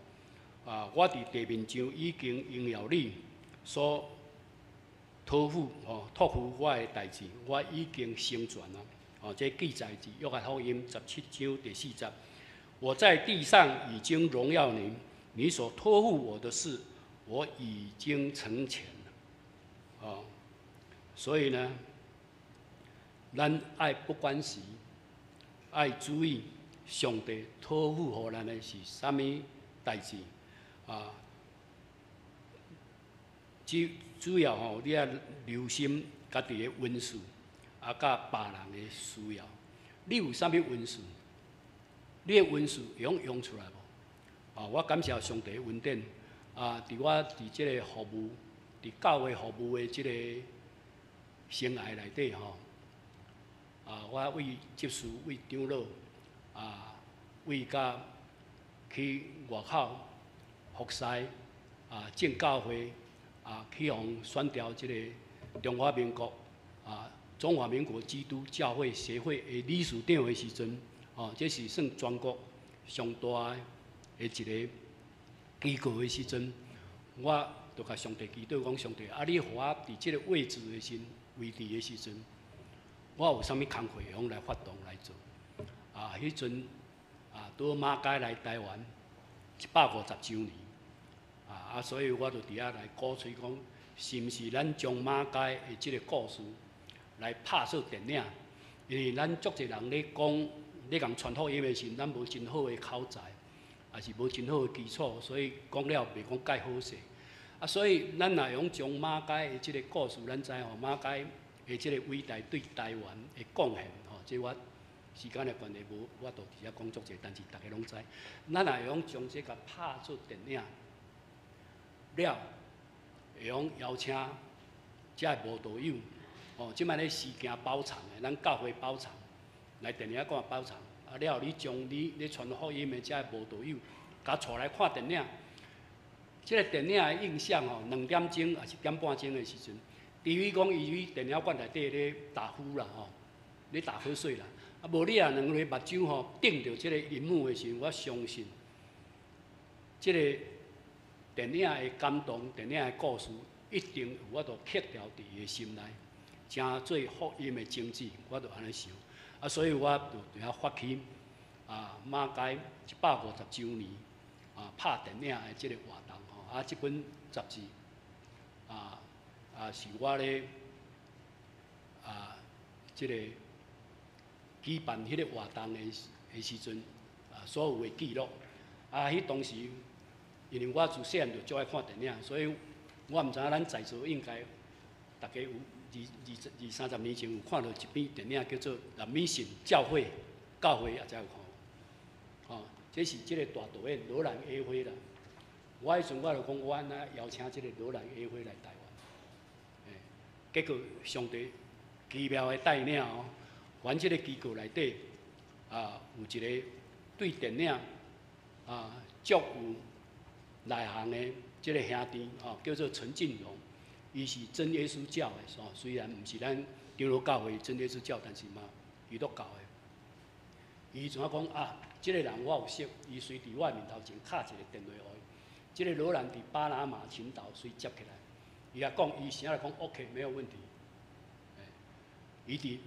Speaker 4: 啊，我佇地面上已經榮耀你所託付吼，託付我的代誌，我已經成全啊！哦，這記載佇約翰福音17章第4節，我在地上已經榮耀你，你所託付我的事，我已經成全了，哦，所以呢，咱愛不管時愛注意上帝託付予咱的是啥物代誌啊？主主要吼，你愛留心家己的恩賜，啊，佮別人的需要。你有啥物恩賜？你的恩賜會用用出來無？啊，我感謝上帝的恩典。啊！佇我佇這个服務，佇教會服務的這个生涯內底吼，啊，我為執事、為長老，啊，為甲去外口服侍，啊，進教會，啊，去予選調這个中華民國，啊，中華民國基督教會協會的理事長的時陣，吼，這是算全國上大的一个機構的時陣，我就共上帝祈禱講：上帝，啊，你予我佇這个位置的時位置的時陣，我有啥物工課會用來發動來做？啊，彼陣啊，拄馬偕來台灣150週年，啊，所以我就佇遐來鼓吹講，是毋是咱將馬偕的這个故事來拍做電影？因為咱足濟人咧講，咧共傳福音的時，咱無真好的口才。也是無真好的基礎，所以講了袂講蓋好勢。啊，所以咱若用將馬偕的這个故事，咱知吼，馬偕的這个偉大對台灣的貢獻吼，這我時間的關係無法度佇遮講足濟，但是逐家攏知。咱若用將這个拍做電影了，會用邀請遮的慕道友，吼，這擺咧事件包場的，咱教會包場來電影館包場。啊了後，你將你咧傳福音的遮慕道友，共帶來看電影。這个電影的映像吼，2點鐘抑是1點半鐘的時陣，除非講伊佇電影館內底咧打呼啦吼，咧打瞌睡啦。啊，無你若兩个目睭吼瞪著這个螢幕的時陣，我相信，這个電影的感動、電影的故事，一定有法度刻牢佇伊的心內，成做福音的種子。我就按呢想。啊，所以我就佇遐發起啊，馬偕150週年啊，拍電影的這个活動吼。啊，這本雜誌啊啊，是我咧啊，這个舉辦彼个活動的的時陣啊，所有的記錄。啊，彼當時因為我自細漢就足愛看電影，所以我毋知影咱在座應該逐家有二二二三十年前有看著一篇電影叫做《The Mission 教會》，教會也知有看無？吼，這是這个大導演羅蘭 A 輝啦。我彼陣我就講，我按怎邀請這个羅蘭 A 輝來台灣。欸，結果上帝奇妙的帶領哦，阮這个機構內底啊，有一个對電影啊足有內行的這个兄弟吼，叫做陳進榮。伊是真耶穌教的，吼，雖然毋是咱長老教會真耶穌教，但是嘛基督教的。伊怎講啊？這个人我有識，伊隨佇我面頭前敲一个電話予伊。這个羅蘭佇巴拿馬群島隨接起來，伊也講，伊啥來講 OK，沒有問題。伊佇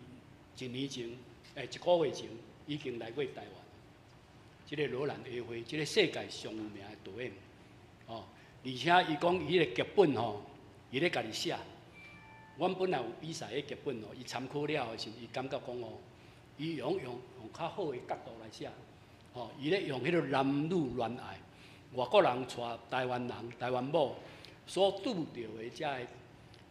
Speaker 4: 一年前，一個月前已經來過台灣。這個羅蘭耶會，這個世界上有名的導演，哦，而且伊講伊彼個劇本吼，伊咧家己寫。阮本來有比賽彼劇本哦，伊參考了的時，伊感覺講哦，伊用較好的角度來寫，吼，伊咧用彼個男女戀愛，外國人娶台灣人、台灣某所拄著的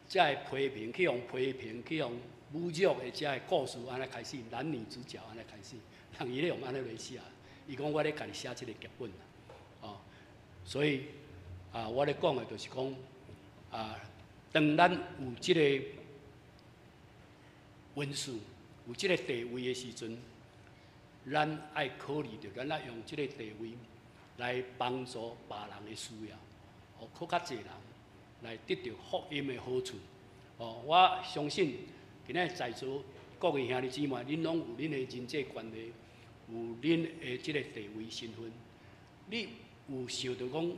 Speaker 4: 這个批評，去予批評，去予侮辱的這个故事，按呢開始，男女主角按呢開始，人伊咧用按呢來寫。伊講我咧家己寫這个劇本，哦，所以啊，我咧講的就是講啊，當咱有這个恩賜，有這个地位的時陣，咱愛考慮著，咱愛用這个地位來幫助別人的需要，予閣較濟人來得著福音的好處。哦，我相信今仔在座各位兄弟姊妹，恁攏有恁的人際關係，有恁的這个地位身份，你有想著講，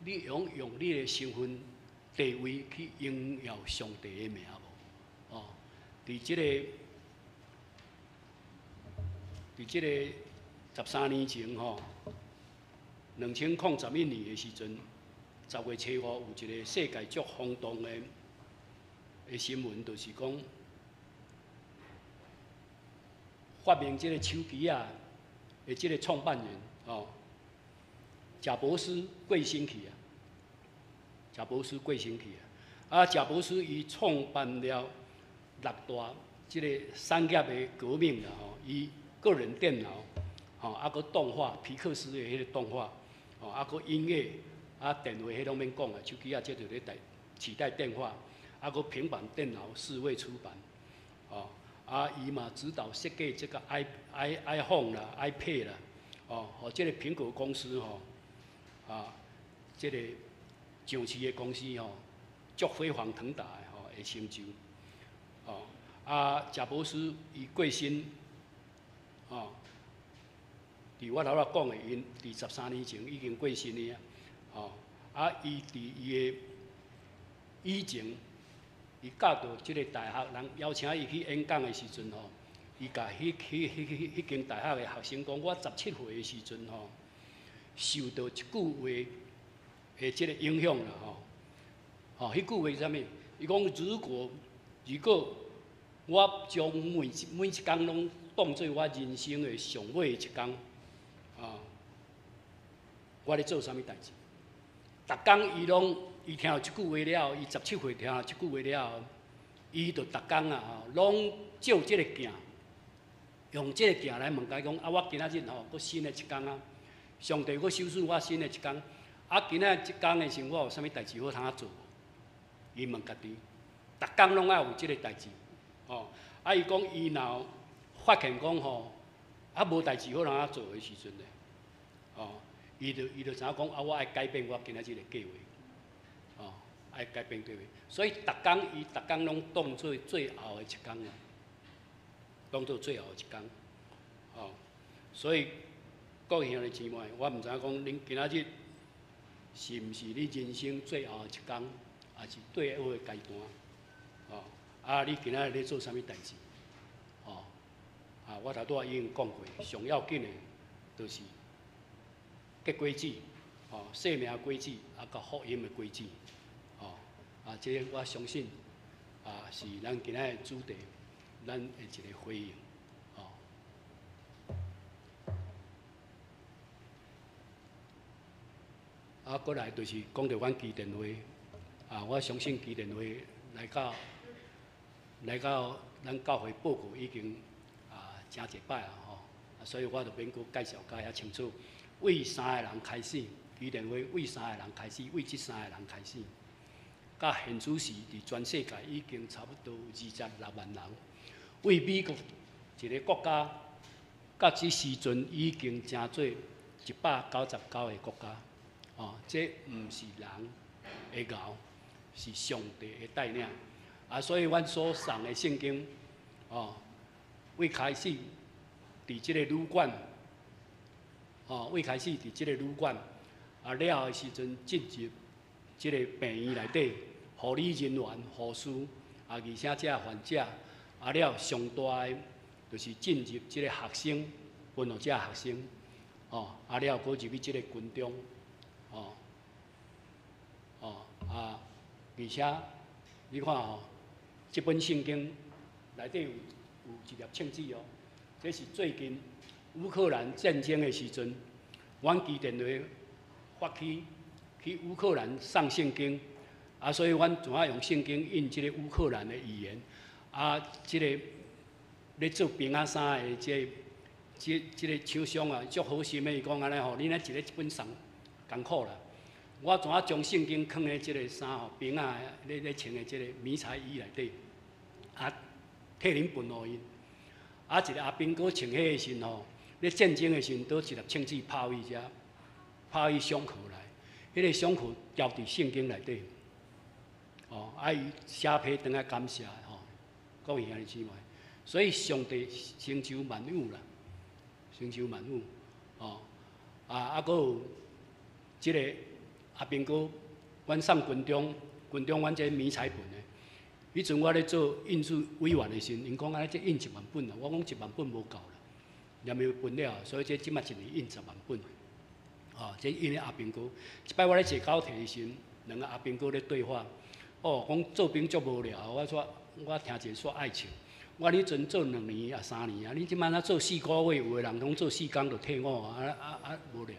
Speaker 4: 你用你的身份地位去榮耀上帝的名無？哦，佇這個13年前吼，2011年的時陣，10月初五有一個世界足轟動的新聞，就是講發明這个手機仔的這个創辦人哦，賈伯斯過身去啊，賈伯斯過身去啊，啊，賈伯斯伊創辦了六大這个產業的革命啦吼，伊個人電腦，吼，啊，閣動畫皮克斯的彼个動畫，吼，啊，閣音樂，啊，電話彼攏免講啊，手機仔這就咧代取代電話，啊，閣平板電腦數位出版，哦，啊，伊嘛指導設計這个 iPhone 啦、iPad 啦，哦，予這个蘋果公司吼，啊，這个上市的公司吼，足飛黃騰達的吼的成就，哦，啊，賈伯斯伊過身，哦，佇我頭仔講的，𪜶佇13年前已經過身的啊，哦，啊，伊佇伊的以前，伊教導這个大學人邀請伊去演講的時陣吼，伊共彼間大學的學生講，我17歲的時陣吼，受到一句話的這个影響啦吼，吼，彼句話是啥物？伊講如果我將每一工攏當做我人生的上尾的一工，啊，我咧做啥物代誌？逐工伊攏，伊聽著這句話了後，伊17歲聽著這句話了後，伊就逐工啊吼，攏照這个鏡，用這个鏡來問家講啊，我今仔日吼，閣新的一工啊，上帝閣賞賜我新的一工，啊，今仔這工的時陣，我有啥物代誌好通仔做無？伊問家己，逐工攏愛有這个代誌，吼，啊，伊講伊若發現講吼，啊，無代誌好通仔做的時陣咧，吼，伊就知影講啊，我愛改變我今仔日的計劃，吼，愛改變計劃。所以逐工伊逐工攏當做最後的一工啊，當做最後的一工，吼。所以各位兄弟姊妹，我毋知影講恁今仔日是毋是你人生最後的一工，抑是最後的階段，吼。啊，你今仔日咧做啥物代誌？吼，啊，我頭拄仔已經講過，上要緊的，就是結果子，吼，生命果子，啊，佮福音的果子，吼，啊，這个我相信，啊，是咱今仔的主題，咱的一個回應，吼。啊，過來就是講著阮基電會，啊，我相信基電會來到咱教會報告已經啊誠濟擺啊吼，所以我就免閣介紹甲遐清楚。為三个人開始，基電會為三个人開始，為這三个人開始，到現此時佇全世界已經差不多26萬人。為美國一個國家，到這時陣已經成做199個國家。哦，這毋是人的熬，是上帝的帶領。啊，所以阮所誦的聖經，哦，為開始佇這個旅館，哦，為開始佇這個旅館，啊，了後的時陣進入這個病院內底，護理人員、護士，啊，而且這患者，啊了上大的就是進入這個學生，分予這學生，哦，啊了，閣入去這個軍中，哦，哦啊，而且你看吼，這本聖經內底有一粒聖旨哦，這是最近烏克蘭戰爭的時陣，阮基電會發起去烏克蘭送聖經。啊，所以阮怎啊用聖經印這個烏克蘭的語言，啊，這個咧做兵仔衫的這個、這、這個廠商啊，足好心的，伊講按呢吼，恁來一个一本送艱苦啦。我怎啊將聖經囥佇這個衫吼，兵仔咧穿的這個迷彩衣內底，啊，替恁分予𪜶。啊，一個阿兵哥穿彼个時吼，咧戰爭的時陣，倒一粒槍子拋伊遮，拋伊傷口來，彼個傷口牢佇聖經內底。哦，啊！伊寫批轉來感謝吼，各位兄弟姊妹，所以上帝成就萬有啦，成就萬有，哦，啊啊，閣有這個阿兵哥，阮送軍中，軍中阮這迷彩本的，彼陣我咧做印刷委員的時陣，𪜶講按呢這印1萬本啦，我講1萬本無夠啦，連袂分了，所以這這馬一年印10萬本，哦，這印的阿兵哥，一擺我咧坐高鐵的時陣，兩個阿兵哥咧對話。哦，講做兵足無聊，我說我聽者煞愛笑。我彼陣做2年啊3年啊，你這擺若做4個月，有的人攏做4工就退伍啊啊啊無聊。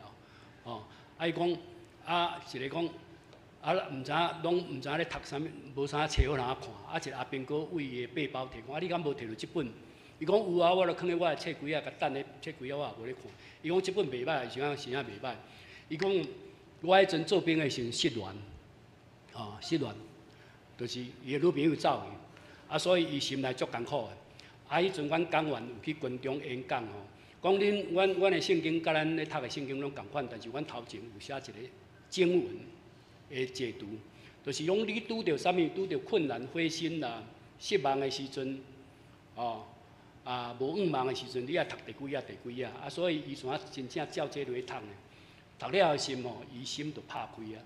Speaker 4: 哦，啊伊講啊一个講啊毋知影攏毋知影咧讀啥物，無啥冊予人看。啊一个阿兵哥為伊的背包提講，啊你敢無提著這本？伊講有啊，我著囥佇我的冊櫃仔，共等咧冊櫃仔我也無咧看。伊講這本袂䆀，是啥是啥袂䆀？伊講我彼陣做兵的時陣失戀，哦失戀。就是伊的女朋友走去，啊，所以伊心內足艱苦的。啊，彼陣阮講員有去軍中演講吼，講恁阮阮的聖經佮咱咧讀的聖經攏仝款，但是阮頭前有寫一個經文的解讀，就是講你拄著啥物，拄著困難、灰心啦、失望的時陣，哦，啊，無向望的時陣，你愛讀第幾頁、第幾頁，啊，所以伊怎真正照這落去讀呢？讀了後心吼，伊心就拍開啊。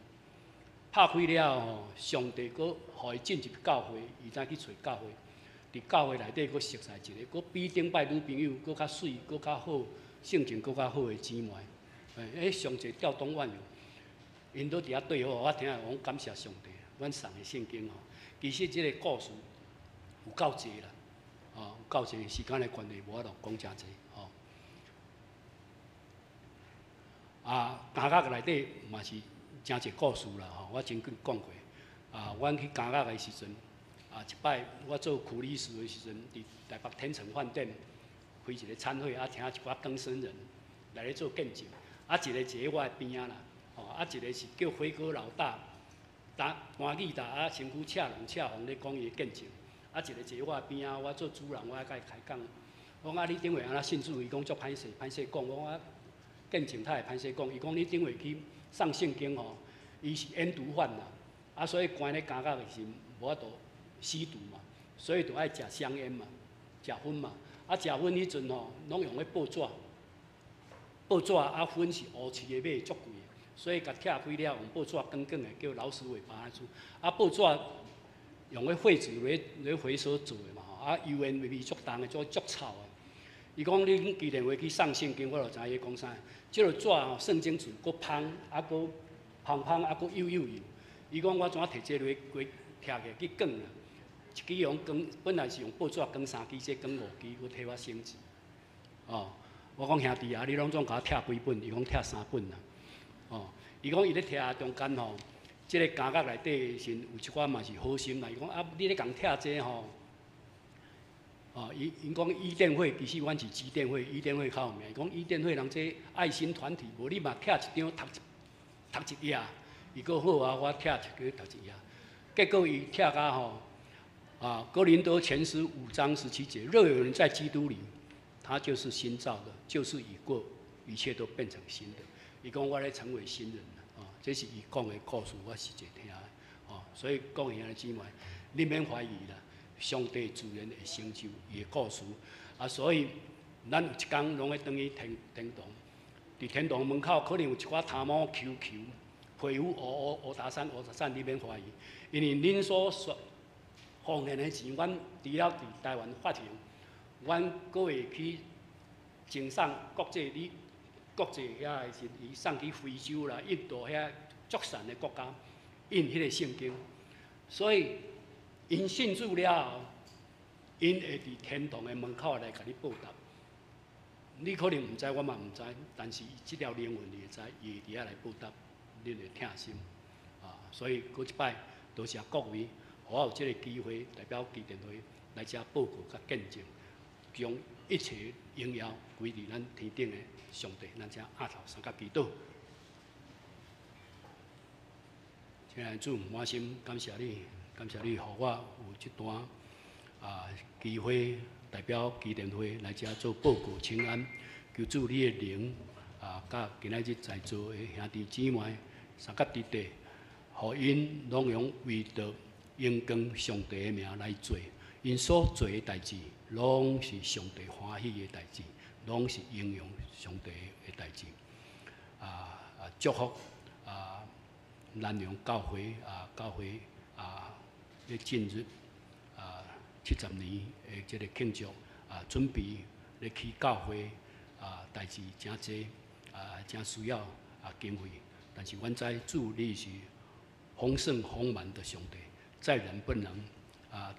Speaker 4: 拍開了後，上帝閣予伊進入教會，伊才去揣教會。佇教會內底，閣熟似一個，閣比頂擺女朋友閣較媠、閣較好、性情閣較好的姊妹。欸，上帝調動萬有，𪜶都佇遐對話，我聽下講感謝上帝，阮送的聖經吼，其實這個故事有夠濟啦，哦，有夠濟，時間的關係，無法度講誠濟吼。啊，監獄內底嘛是。誠濟故事啦吼，我曾經講過。啊，阮去監獄的時陣，啊，一擺我做苦力士的時陣，佇台北天成飯店開一個餐會，啊，請一寡更生人來咧做見證。啊，一個坐佇我的邊仔啦，吼，啊，一個是叫輝哥老大，彈彈吉他，啊，身軀赤龍赤紅咧講伊的見證。啊，一個坐佇我的邊仔，我做主人，我愛佮伊開講。我講啊，你頂回按怎信主？伊講足歹勢，歹勢講。我講啊，見證較會歹勢講。伊講你頂回去。送聖經吼，伊是煙毒犯啦，啊，所以關咧監獄的時無法度吸毒嘛，所以就愛食香煙嘛，食薰嘛，啊，食薰彼陣吼，攏用咧報紙，報紙啊，薰是烏飼的買足貴的，所以共拆開了用報紙捲捲的，叫老鼠尾巴仔。啊，報紙用咧廢紙咧咧回收做的嘛吼，啊，油煙味足重的，足足臭的。伊講恁基電會去送聖經，我就知影伊講啥。這个紙吼，聖經字閣芳，啊閣芳芳，啊閣幼幼幼。伊講我怎啊提這个過拆起來去捲啦？一支用捲，本來是用報紙捲三支，這捲五支，閣替我省錢。哦，我講兄弟啊，你攏總共我拆幾本？伊講拆三本啦。哦，伊講伊咧拆中間吼，這个監獄內底時有一寡嘛是好心啦。伊講啊，你咧共拆這吼。哦，伊𪜶講伊甸會，其實阮是基甸會，伊甸會較有名。伊講伊甸會人這愛心團體，無你嘛拆一張讀一讀一頁，伊閣好啊，我拆一個讀一頁。結果伊拆甲吼，啊，哥林多前書5章17節，若有人在基督裡，他就是新造的，舊事已過，一切都變成新的。伊講我咧成為新人啦，啊，這是伊講的故事，我實際聽的，哦，所以講兄弟姊妹，你免懷疑啦。上帝自然會成就伊的故事，啊，所以咱有一工攏會轉去天堂，佇天堂門口可能有一寡頭毛虯虯、皮膚烏烏烏焦瘦烏焦瘦，你免懷疑，因為恁所說奉獻的錢，阮除了佇台灣發行，阮閣會去贈送國際你國際遐的時，伊送去非洲啦、印度遐足善的國家印彼個聖經，所以𪜶信主了後，𪜶會佇天堂的門口來共你報答。你可能毋知，我嘛毋知，但是這條靈魂你會知，伊會佇遐來報答恁的疼心啊！所以閣一擺多謝各位，予我有這個機會代表基甸會來遮報告佮見證，將一切榮耀歸佇咱天頂的上帝，咱遮額頭相佮祈禱。親愛的主，滿心感謝你，感謝你予我有這段機會代表基甸會來遮做報告請安，求主你的靈佮今仔日在座的兄弟姊妹相佮弟弟，予𪜶攏用為著榮光上帝的名來做，𪜶所做的代誌，攏是上帝歡喜的代誌，攏是榮耀上帝的代誌。祝福南洋教會教會咧進入70年的這個慶祝準備咧起教會代誌誠濟誠需要經費，但是阮知主你是豐盛豐滿的上帝，在人不能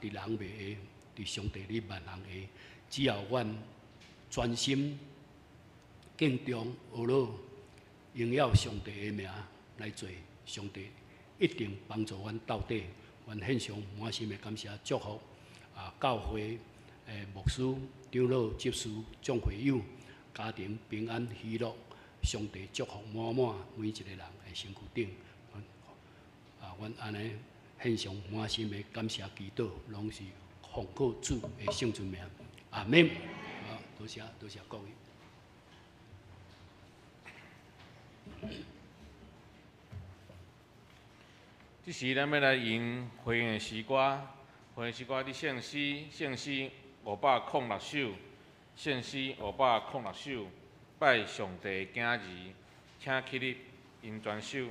Speaker 4: 佇人袂會，佇上帝你萬能會。只要阮專心敬重學老，榮耀上帝的名來做，上帝一定幫助阮到底。阮獻上滿心的感謝祝福教會牧師、長老、執事、眾會友，家庭平安喜樂，上帝祝福滿滿每一個人的身軀頂。阮按呢獻上滿心的感謝祈禱，攏是奉靠主的聖尊名，阿們。好，多謝多謝各位。
Speaker 2: 這時，咱欲來吟回應的詩歌，回應詩歌佇聖詩，聖詩506首，聖詩506首，拜上帝囝兒，請起立吟全首。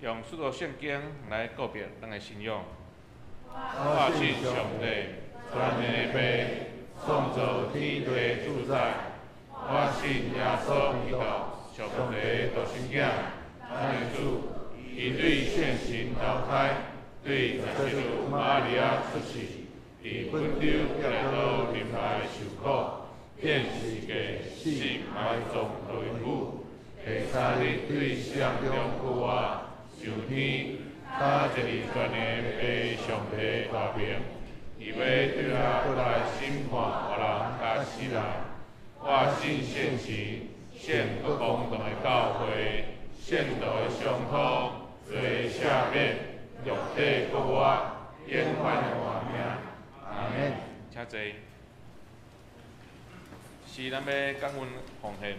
Speaker 2: 用使徒聖經來告別咱的信仰。我信上帝，全能的父，創造天地的主宰。我信耶穌基督，上帝的獨生子，咱的主，伊對聖神投胎，對十七路瑪利亞出世，佇本丟彼拉多臨來受苦，變十架死埋葬落母，第三日對死人中復活。上天，他一日全能的上帝大名，伊欲對咱過來審判活人佮死人。我信聖神，聖閣公同的教會，聖徒的相通，罪赦免，肉體復活，永遠的活命。阿們。請坐。是咱欲感恩奉獻，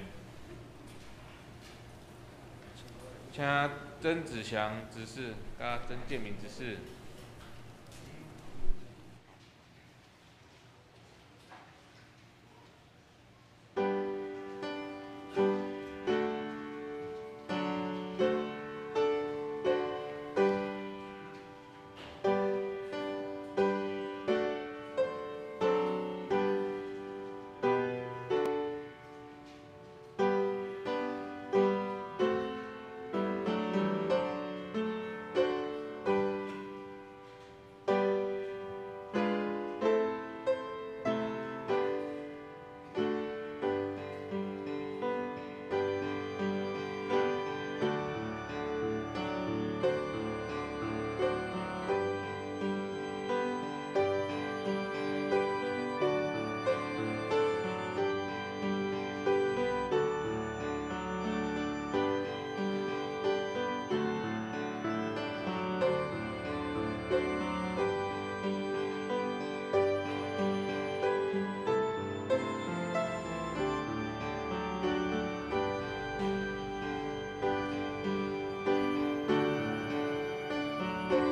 Speaker 2: 請曾子祥執事佮曾建明執事。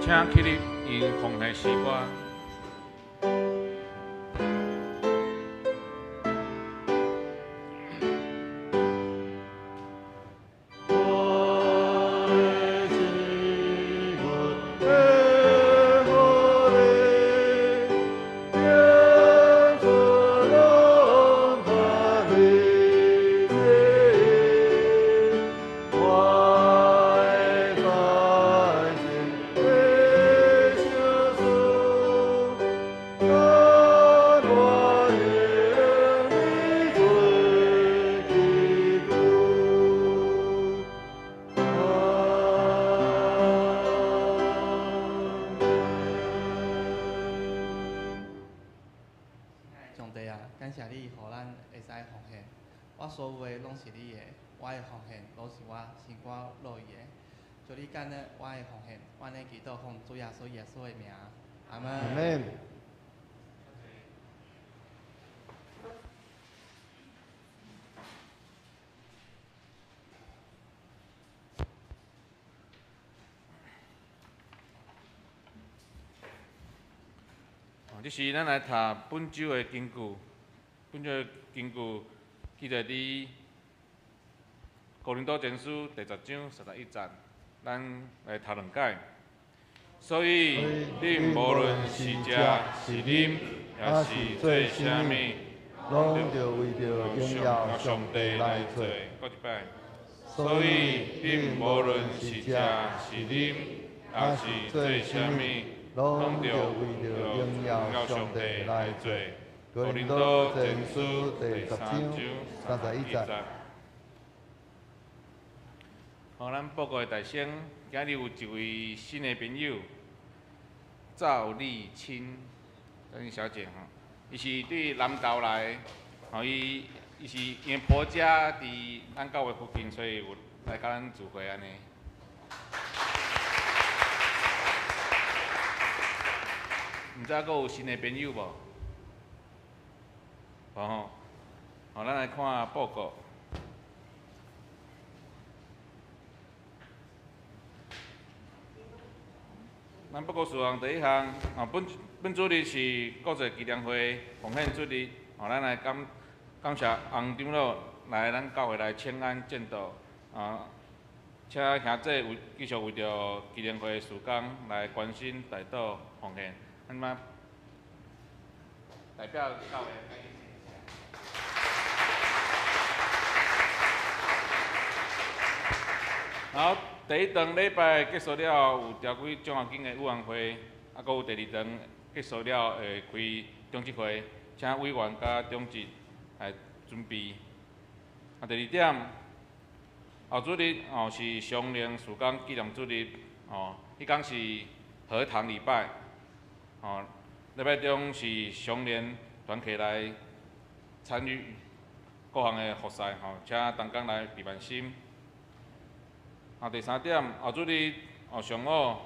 Speaker 2: 請起立，用奉獻詩歌。
Speaker 5: 上帝啊，感謝你予咱會使奉獻，我所有的攏是你的，我的奉獻攏是我心肝樂意的。求你感恩我的奉獻，我按呢祈禱奉主耶穌耶穌的名，阿門。
Speaker 3: 阿門。
Speaker 2: 這時，咱來讀本週的經句。本週的經句記載佇哥林多前書第十章31節，咱來讀兩解。所以，恁無論是食是啉，抑是做啥物，
Speaker 3: 攏著為著榮耀上帝來做。
Speaker 2: 閣一擺。所以，恁無論是食是啉，抑是做啥物，
Speaker 3: 攏著為著榮耀上帝來做。哥林多前書第十章31節。
Speaker 2: 好，咱報告的大聲，今日有一位新的朋友，趙麗清，趙麗小姐吼，伊是對南投來的，吼，伊是因為婆家佇咱教會附近，所以有來佮咱聚會按呢。毋知閣有新的朋友無？無吼，好，咱來看報告。咱報告事項第一項，本主日是國際基金會奉獻主日，咱來感謝洪長老來咱教會來請安證道，請兄弟為繼續為著基金會事工來關心代禱奉獻，咱嘛代表教會。然後第一堂禮拜結束了後，有召開獎學金的委員會，閣有第二堂結束了後會開長執會，請委員佮長執來準備。第二點，後主日是常靈事工紀念主日，彼工是合堂禮拜，禮拜中是常靈團契來參與各項的服事，請同工來備辦心。第三點，後主日上午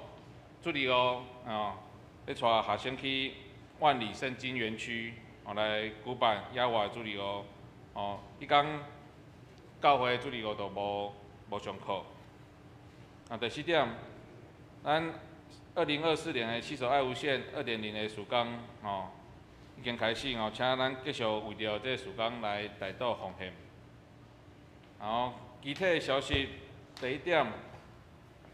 Speaker 2: 主日咧帶學生去萬里聖經園區來舉辦野外主日學，彼工教會主日學就無上課。第四點，咱2024年的携手愛無限2.0的事工已經開始請咱繼續為著這個事工來代禱奉獻。然後其他的消息。第一點，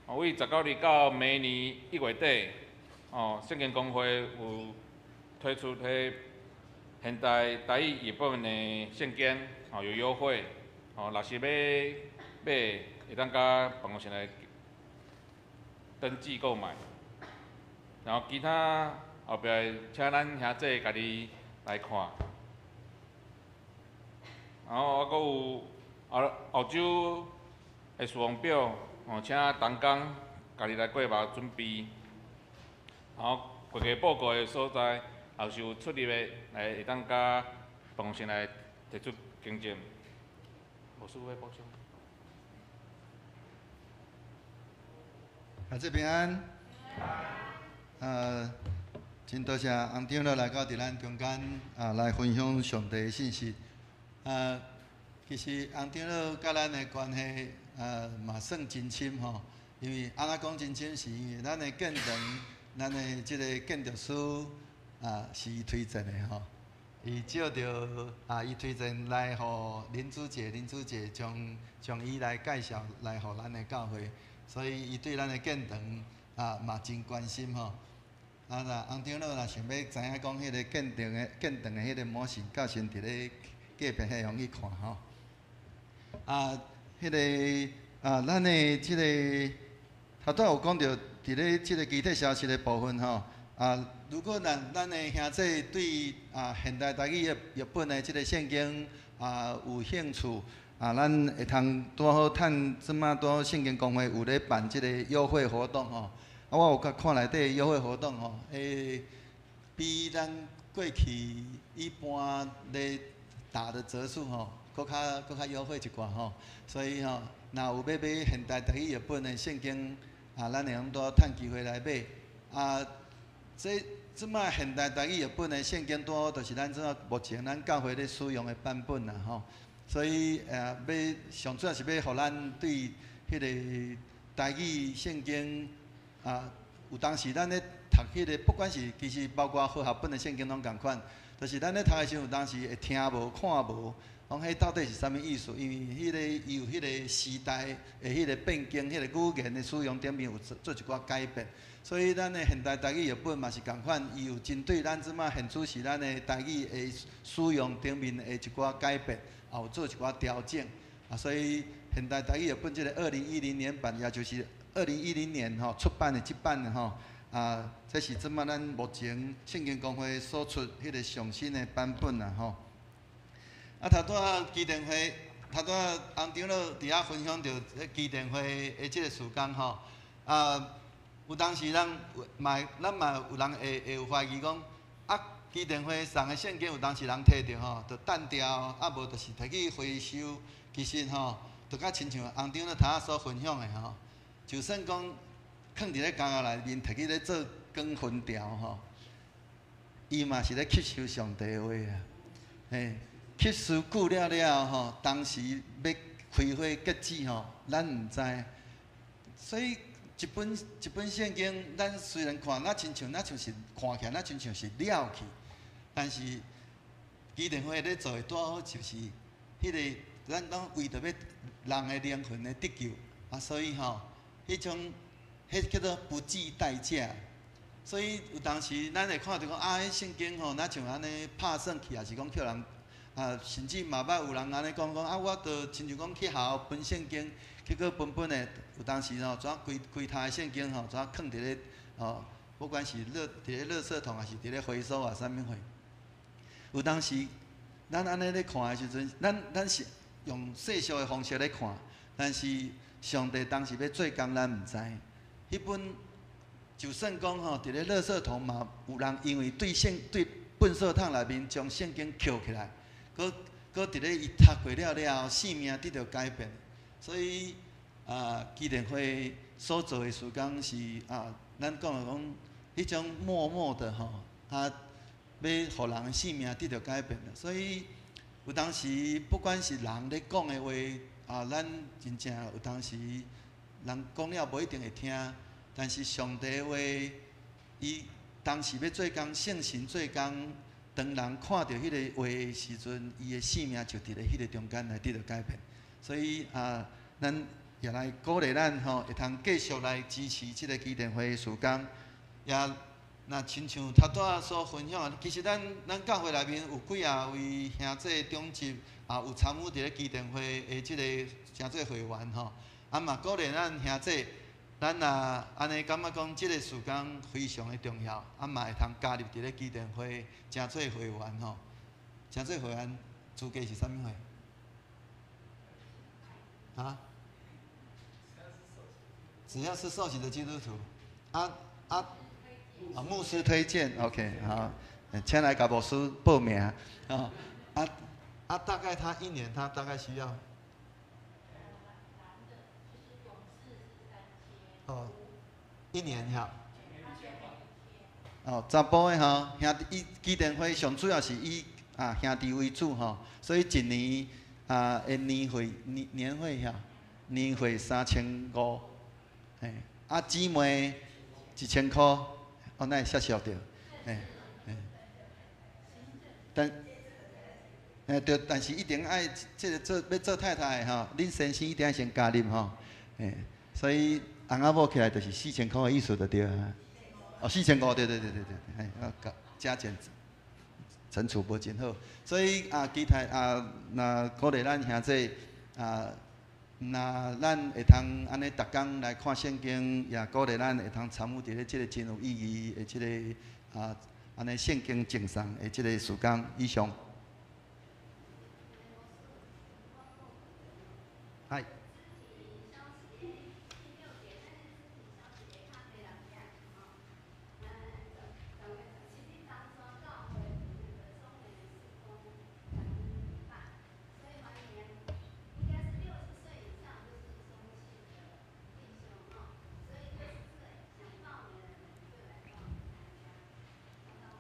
Speaker 2: 為19日到明年1月底，聖經公會有推出彼現代台語譯本的聖經，有優惠，若是欲買，會當佮辦公室來登記購買。然後其他後壁請咱兄弟家己來看。然後還閣有後後週的事奉表，請同工家己來過目準備。然後會計報告的所在，也是有出入的，來會當佮辦公室來提出更正。無需要補充。
Speaker 3: 大家平安。真多謝洪長老來到佇咱中間來分享上帝的信息。其實洪長老佮咱的關係嘛算真深吼。因為按怎講真深，是因為咱的建堂，咱的這个建築師啊是伊推薦的吼。伊借著啊，伊推薦來予林主姐，林主姐將將伊來介紹來予咱的教會，所以伊對咱的建堂啊嘛真關心吼。啊，若洪長老若想欲知影講彼个建堂的建堂的彼个模型，到時佇咧隔壁遐用去看吼。啊，彼个啊，咱的這个頭拄有講著佇咧這个基體消息的部分吼。啊，如果咱咱的兄弟對啊現代台語的譯本的這个聖經啊有興趣，啊，咱會通拄好趁這馬拄好聖經公會有咧辦這个優惠活動吼。啊，我有甲看內底優惠活動吼，欸，比咱過去一般咧打的折數吼，閣較閣較優惠一寡吼。所以吼，若有欲買現代台語譯本的聖經，啊，咱會用拄好趁機會來買。啊，這這馬現代台語譯本的聖經拄好，就是咱這馬目前咱教會咧使用的版本啦吼。所以欲上主要是欲予咱對彼个台語聖經啊，有當時咱咧讀彼个，不管是其實包括和合本的聖經攏仝款，就是咱咧讀的時陣，有當時會聽無看無，講彼到底是啥物意思？因為彼个伊有彼个時代的彼个變更，彼个語言的使用頂面有做做一寡改變。所以咱的現代台語譯本嘛是仝款，伊有針對咱這馬現此時咱的台語的使用頂面的一寡改變，也有做一寡調整。啊，所以現代台語譯本這个2010年版，也就是2010年吼出版的這版吼，啊，這是這馬咱目前聖經公會所出彼个上新的版本啦吼。啊，頭拄仔基電會，頭拄仔洪長老佇遐分享著基電會的這个事工吼，啊，有當時咱有嘛，咱嘛有人會會有懷疑講，啊，基電會送的聖經有當時人提著吼，就擲掉，啊無就是提去回收。其實吼，就較親像洪長老頭仔所分享的吼，就算講囥佇咧工業內面提去咧做鋼粉條吼，伊嘛是咧吸收上帝的話啊，嘿，吸收久了了後吼，當時欲開花結籽吼，咱毋知，所以一本一本聖經，咱雖然看，若親像，若像是看起來，若親像是了去，但是基電會咧做的拄好就是彼个，咱攏為著欲人的靈魂的得救啊，所以吼，彼種彼叫做不計代價。所以有當時咱會看著講啊，彼聖經吼，若像按呢拍算去，抑是講予人啊，甚至嘛捌有人按呢講講啊，我著親像講去學校分聖經，結果分分的，有當時吼，怎規規沓的聖經吼，怎囥佇咧吼，不管是垃佇咧垃圾桶，抑是佇咧回收啊，啥物貨。有當時，咱按呢咧看的時陣，咱咱是用世俗的方式咧看，但是上帝當時欲做工，咱毋知。彼本就算講吼，佇咧垃圾桶嘛，有人因為對聖對糞掃桶內面將聖經抾起來，閣閣佇咧伊讀過了了後，性命得著改變。所以啊，基電會所做的事工是啊，咱講的講，彼種默默的吼，啊，欲予人的性命得著改變。所以有當時不管是人咧講的話，啊，咱真正有當時人講了無一定會聽，但是上帝的話，伊當時欲做工，聖神做工，當人看著彼个話的時陣，伊的性命就佇咧彼个中間來得著改變。所以啊，咱也來鼓勵咱吼，會通繼續來支持這个基電會的事工。也若親像頭拄仔所分享的，其實咱咱教會內面有幾仔位兄弟長執，也有參與佇咧基電會的這个誠濟會員吼。啊嘛鼓勵咱兄弟，咱若按呢感覺講這个事工非常的重要，啊嘛會通加入佇咧基電會誠濟會員吼。誠濟會員資格是啥物貨？啊？只要是受洗的基督徒，啊啊啊！牧師推薦，OK，好，請來共牧師報名啊啊啊！大概他一年，他大概需要，哦，一年哈，哦，查埔的吼，兄弟以基電會上主要是以啊兄弟為主吼，所以一年啊的年會年年會哈，年會3500。嘿，啊姊妹1000箍，哦，哪会写俗著？嘿，嘿，但，嘿對，但是一定愛這个做欲做太太的吼，恁先生一定愛先加入吼，嘿，所以翁仔某起來就是4000箍的意思就對啊。哦，4500，對對對對對，嘿，啊，加減乘除無真好，所以啊，期待啊，若鼓勵咱兄弟啊，若咱會通按呢逐工來看聖經，也鼓勵咱會通參與佇咧這个真有意義的這个啊，按呢聖經贈送的這个時間以上。嗨。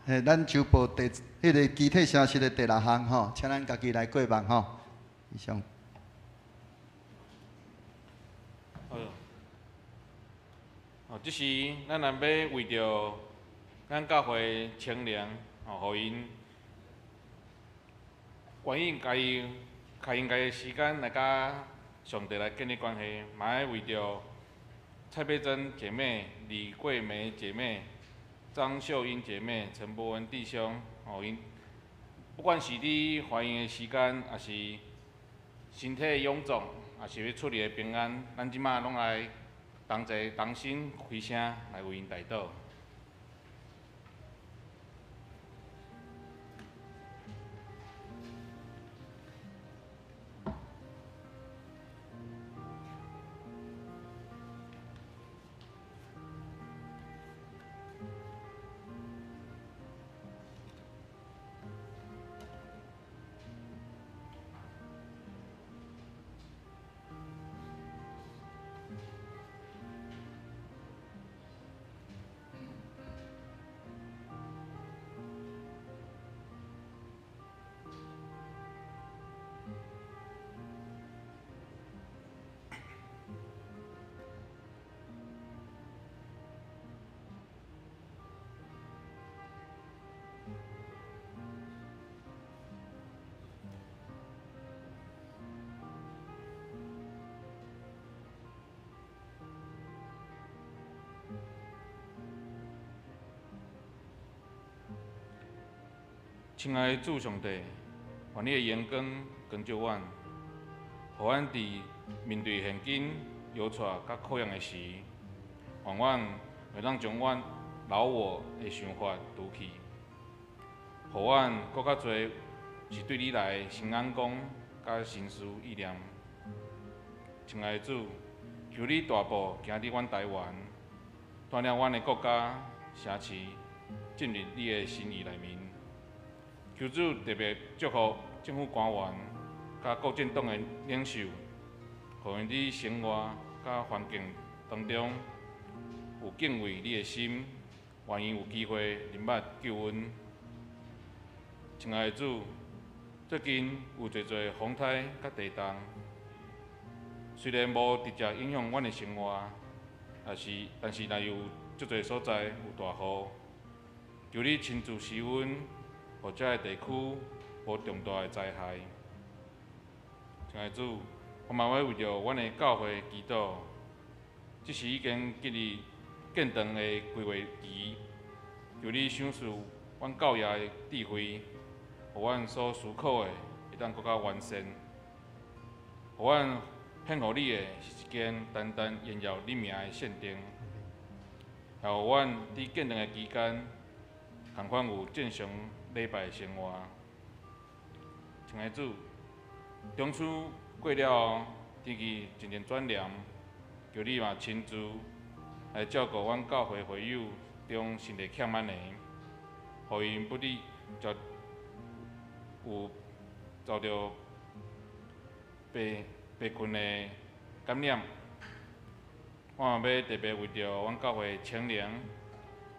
Speaker 3: 嘿，咱周报第彼个肢体消息的第六项吼，请咱家己来过目吼。以上。
Speaker 2: 好。哦，這時咱若欲為著咱教會青年，哦，予𪜶願意家己開𪜶家己時間來佮上帝來建立關係，嘛愛為著蔡佩珍姐妹、李桂梅姐妹、張秀英姐妹、陳博文弟兄，哦，𪜶不管是佇懷孕的時間，抑是身體臃腫，抑是欲出入的平安，咱這馬攏來同齊同心開聲來為𪜶代禱。親愛的主上帝，願你的榮光光照阮，予阮佇面對現今搖掣佮考驗的時，願阮會當將阮老我的想法除去，予阮閣較濟是對你來的眼光佮心思意念。親愛的主，求你大步行佇阮台灣，帶領阮的國家、城市進入你的心意內面。求主特別祝福政府官員佮國政黨的領袖，予𪜶佇生活佮環境當中有敬畏你的心，願意有機會認捌救恩。親愛的主，最近有濟濟風颱佮地動，雖然無直接影響阮的生活，但是若有足濟所在有大雨，求你親自施恩，予遮个地區無重大的災害。親愛的主，我嘛欲為著阮的教會祈禱，這是已經進入建堂的規劃期，求你賞賜阮教爺的智慧，予阮所思考的會當閣較完善，予阮獻予你的是一間單單榮耀你名的聖殿，也予阮佇建堂的期間，仝款有正常禮拜的生活。親愛的主，中秋過了後，天氣漸漸轉涼，求你嘛親自來照顧阮教會會友中身體欠滿的，予𪜶不致有遭著病病菌的感染。我嘛欲特別為著阮教會青年，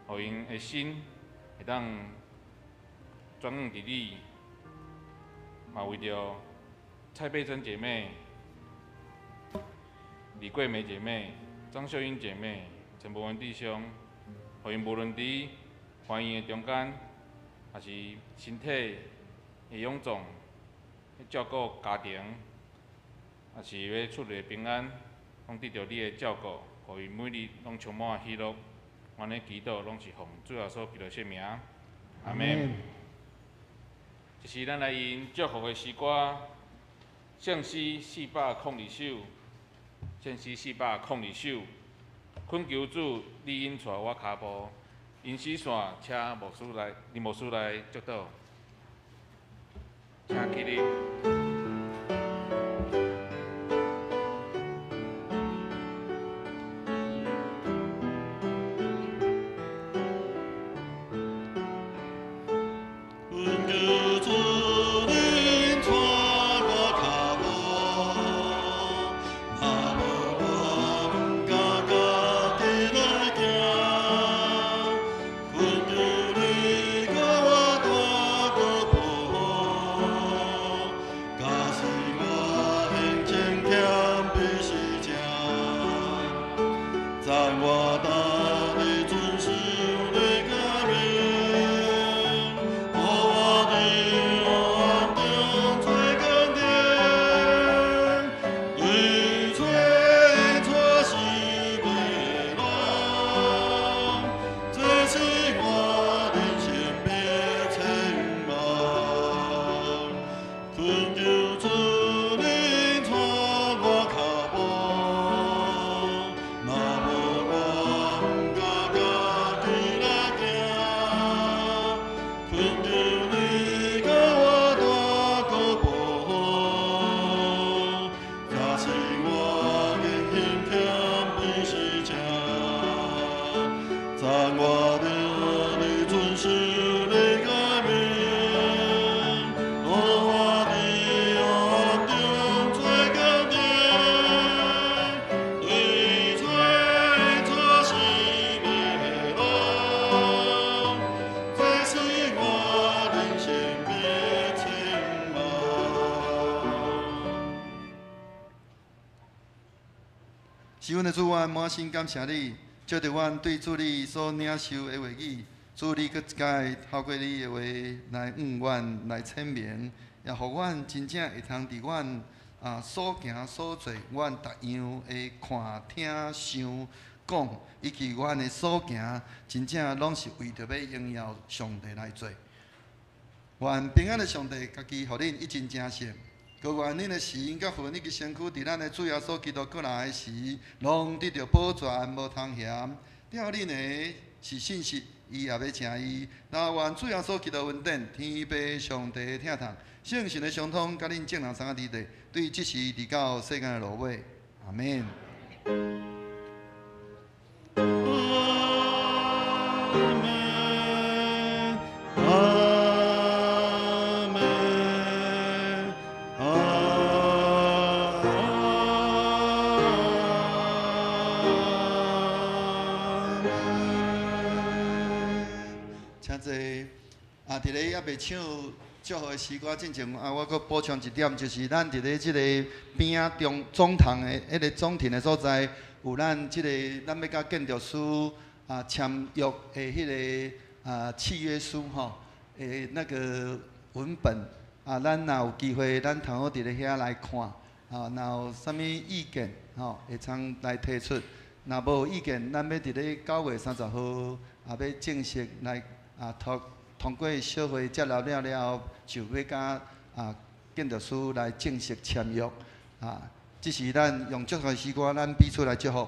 Speaker 2: 予𪜶的心會當轉向佇你，嘛為著蔡佩珍姐妹、李桂梅姐妹、张秀英姐妹、陈伯文弟兄，予𪜶无论伫欢迎的中间，抑是身体的臃肿，照顾家庭，抑是欲出入平安，拢得著你的照顾，予𪜶每日拢充满喜乐。阮的祈祷拢是奉主耶稣基督圣名，阿们。这时，咱来用祝福的诗歌，圣诗402首，圣诗402首，恳求主，你引带我跤步，引死线，请牧师来，林牧师来祝祷，请起立。
Speaker 3: 是阮的主，阮满心感谢你，借著阮对主你所领受的话语，主你阁一摆透过你的话来向阮来显明，也予阮真正会通伫阮所行所做，阮逐样的看、听、想、讲，以及阮的所行，真正拢是为著欲荣耀上帝来做。愿平安的上帝家己予恁一真正圣。阁愿恁的心佮魂以及身躯，伫咱的主耶稣基督阁来的时，拢得著保全，无通嫌。吊恁的是信实，伊也欲成伊。若愿主耶稣基督恩典、天父上帝的疼痛、圣神的相通，佮恁众人三个伫地，对这时直到世间的落尾。阿们。伫咧犹未唱祝福的诗歌进前，我阁补充一点，就是咱伫咧这个边仔中总堂的彼个总庭的所在，有咱这个咱欲佮建筑师签约的彼个契约书吼，的那个文本咱若有机会，咱通好伫咧遐来看，若有啥物意见吼，会通来提出。若无意见，咱欲伫咧9月30号欲正式来通通过小会接纳了了后，就欲佮建筑师来正式签约。这是咱用祝福诗歌，咱彼此来祝福。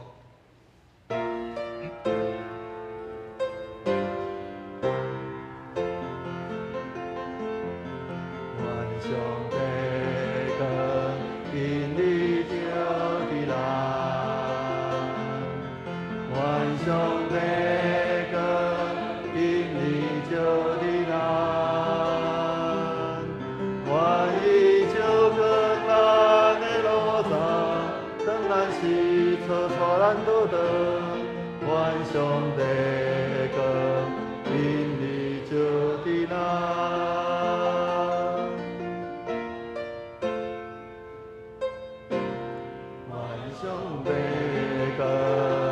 Speaker 3: 上帝的國。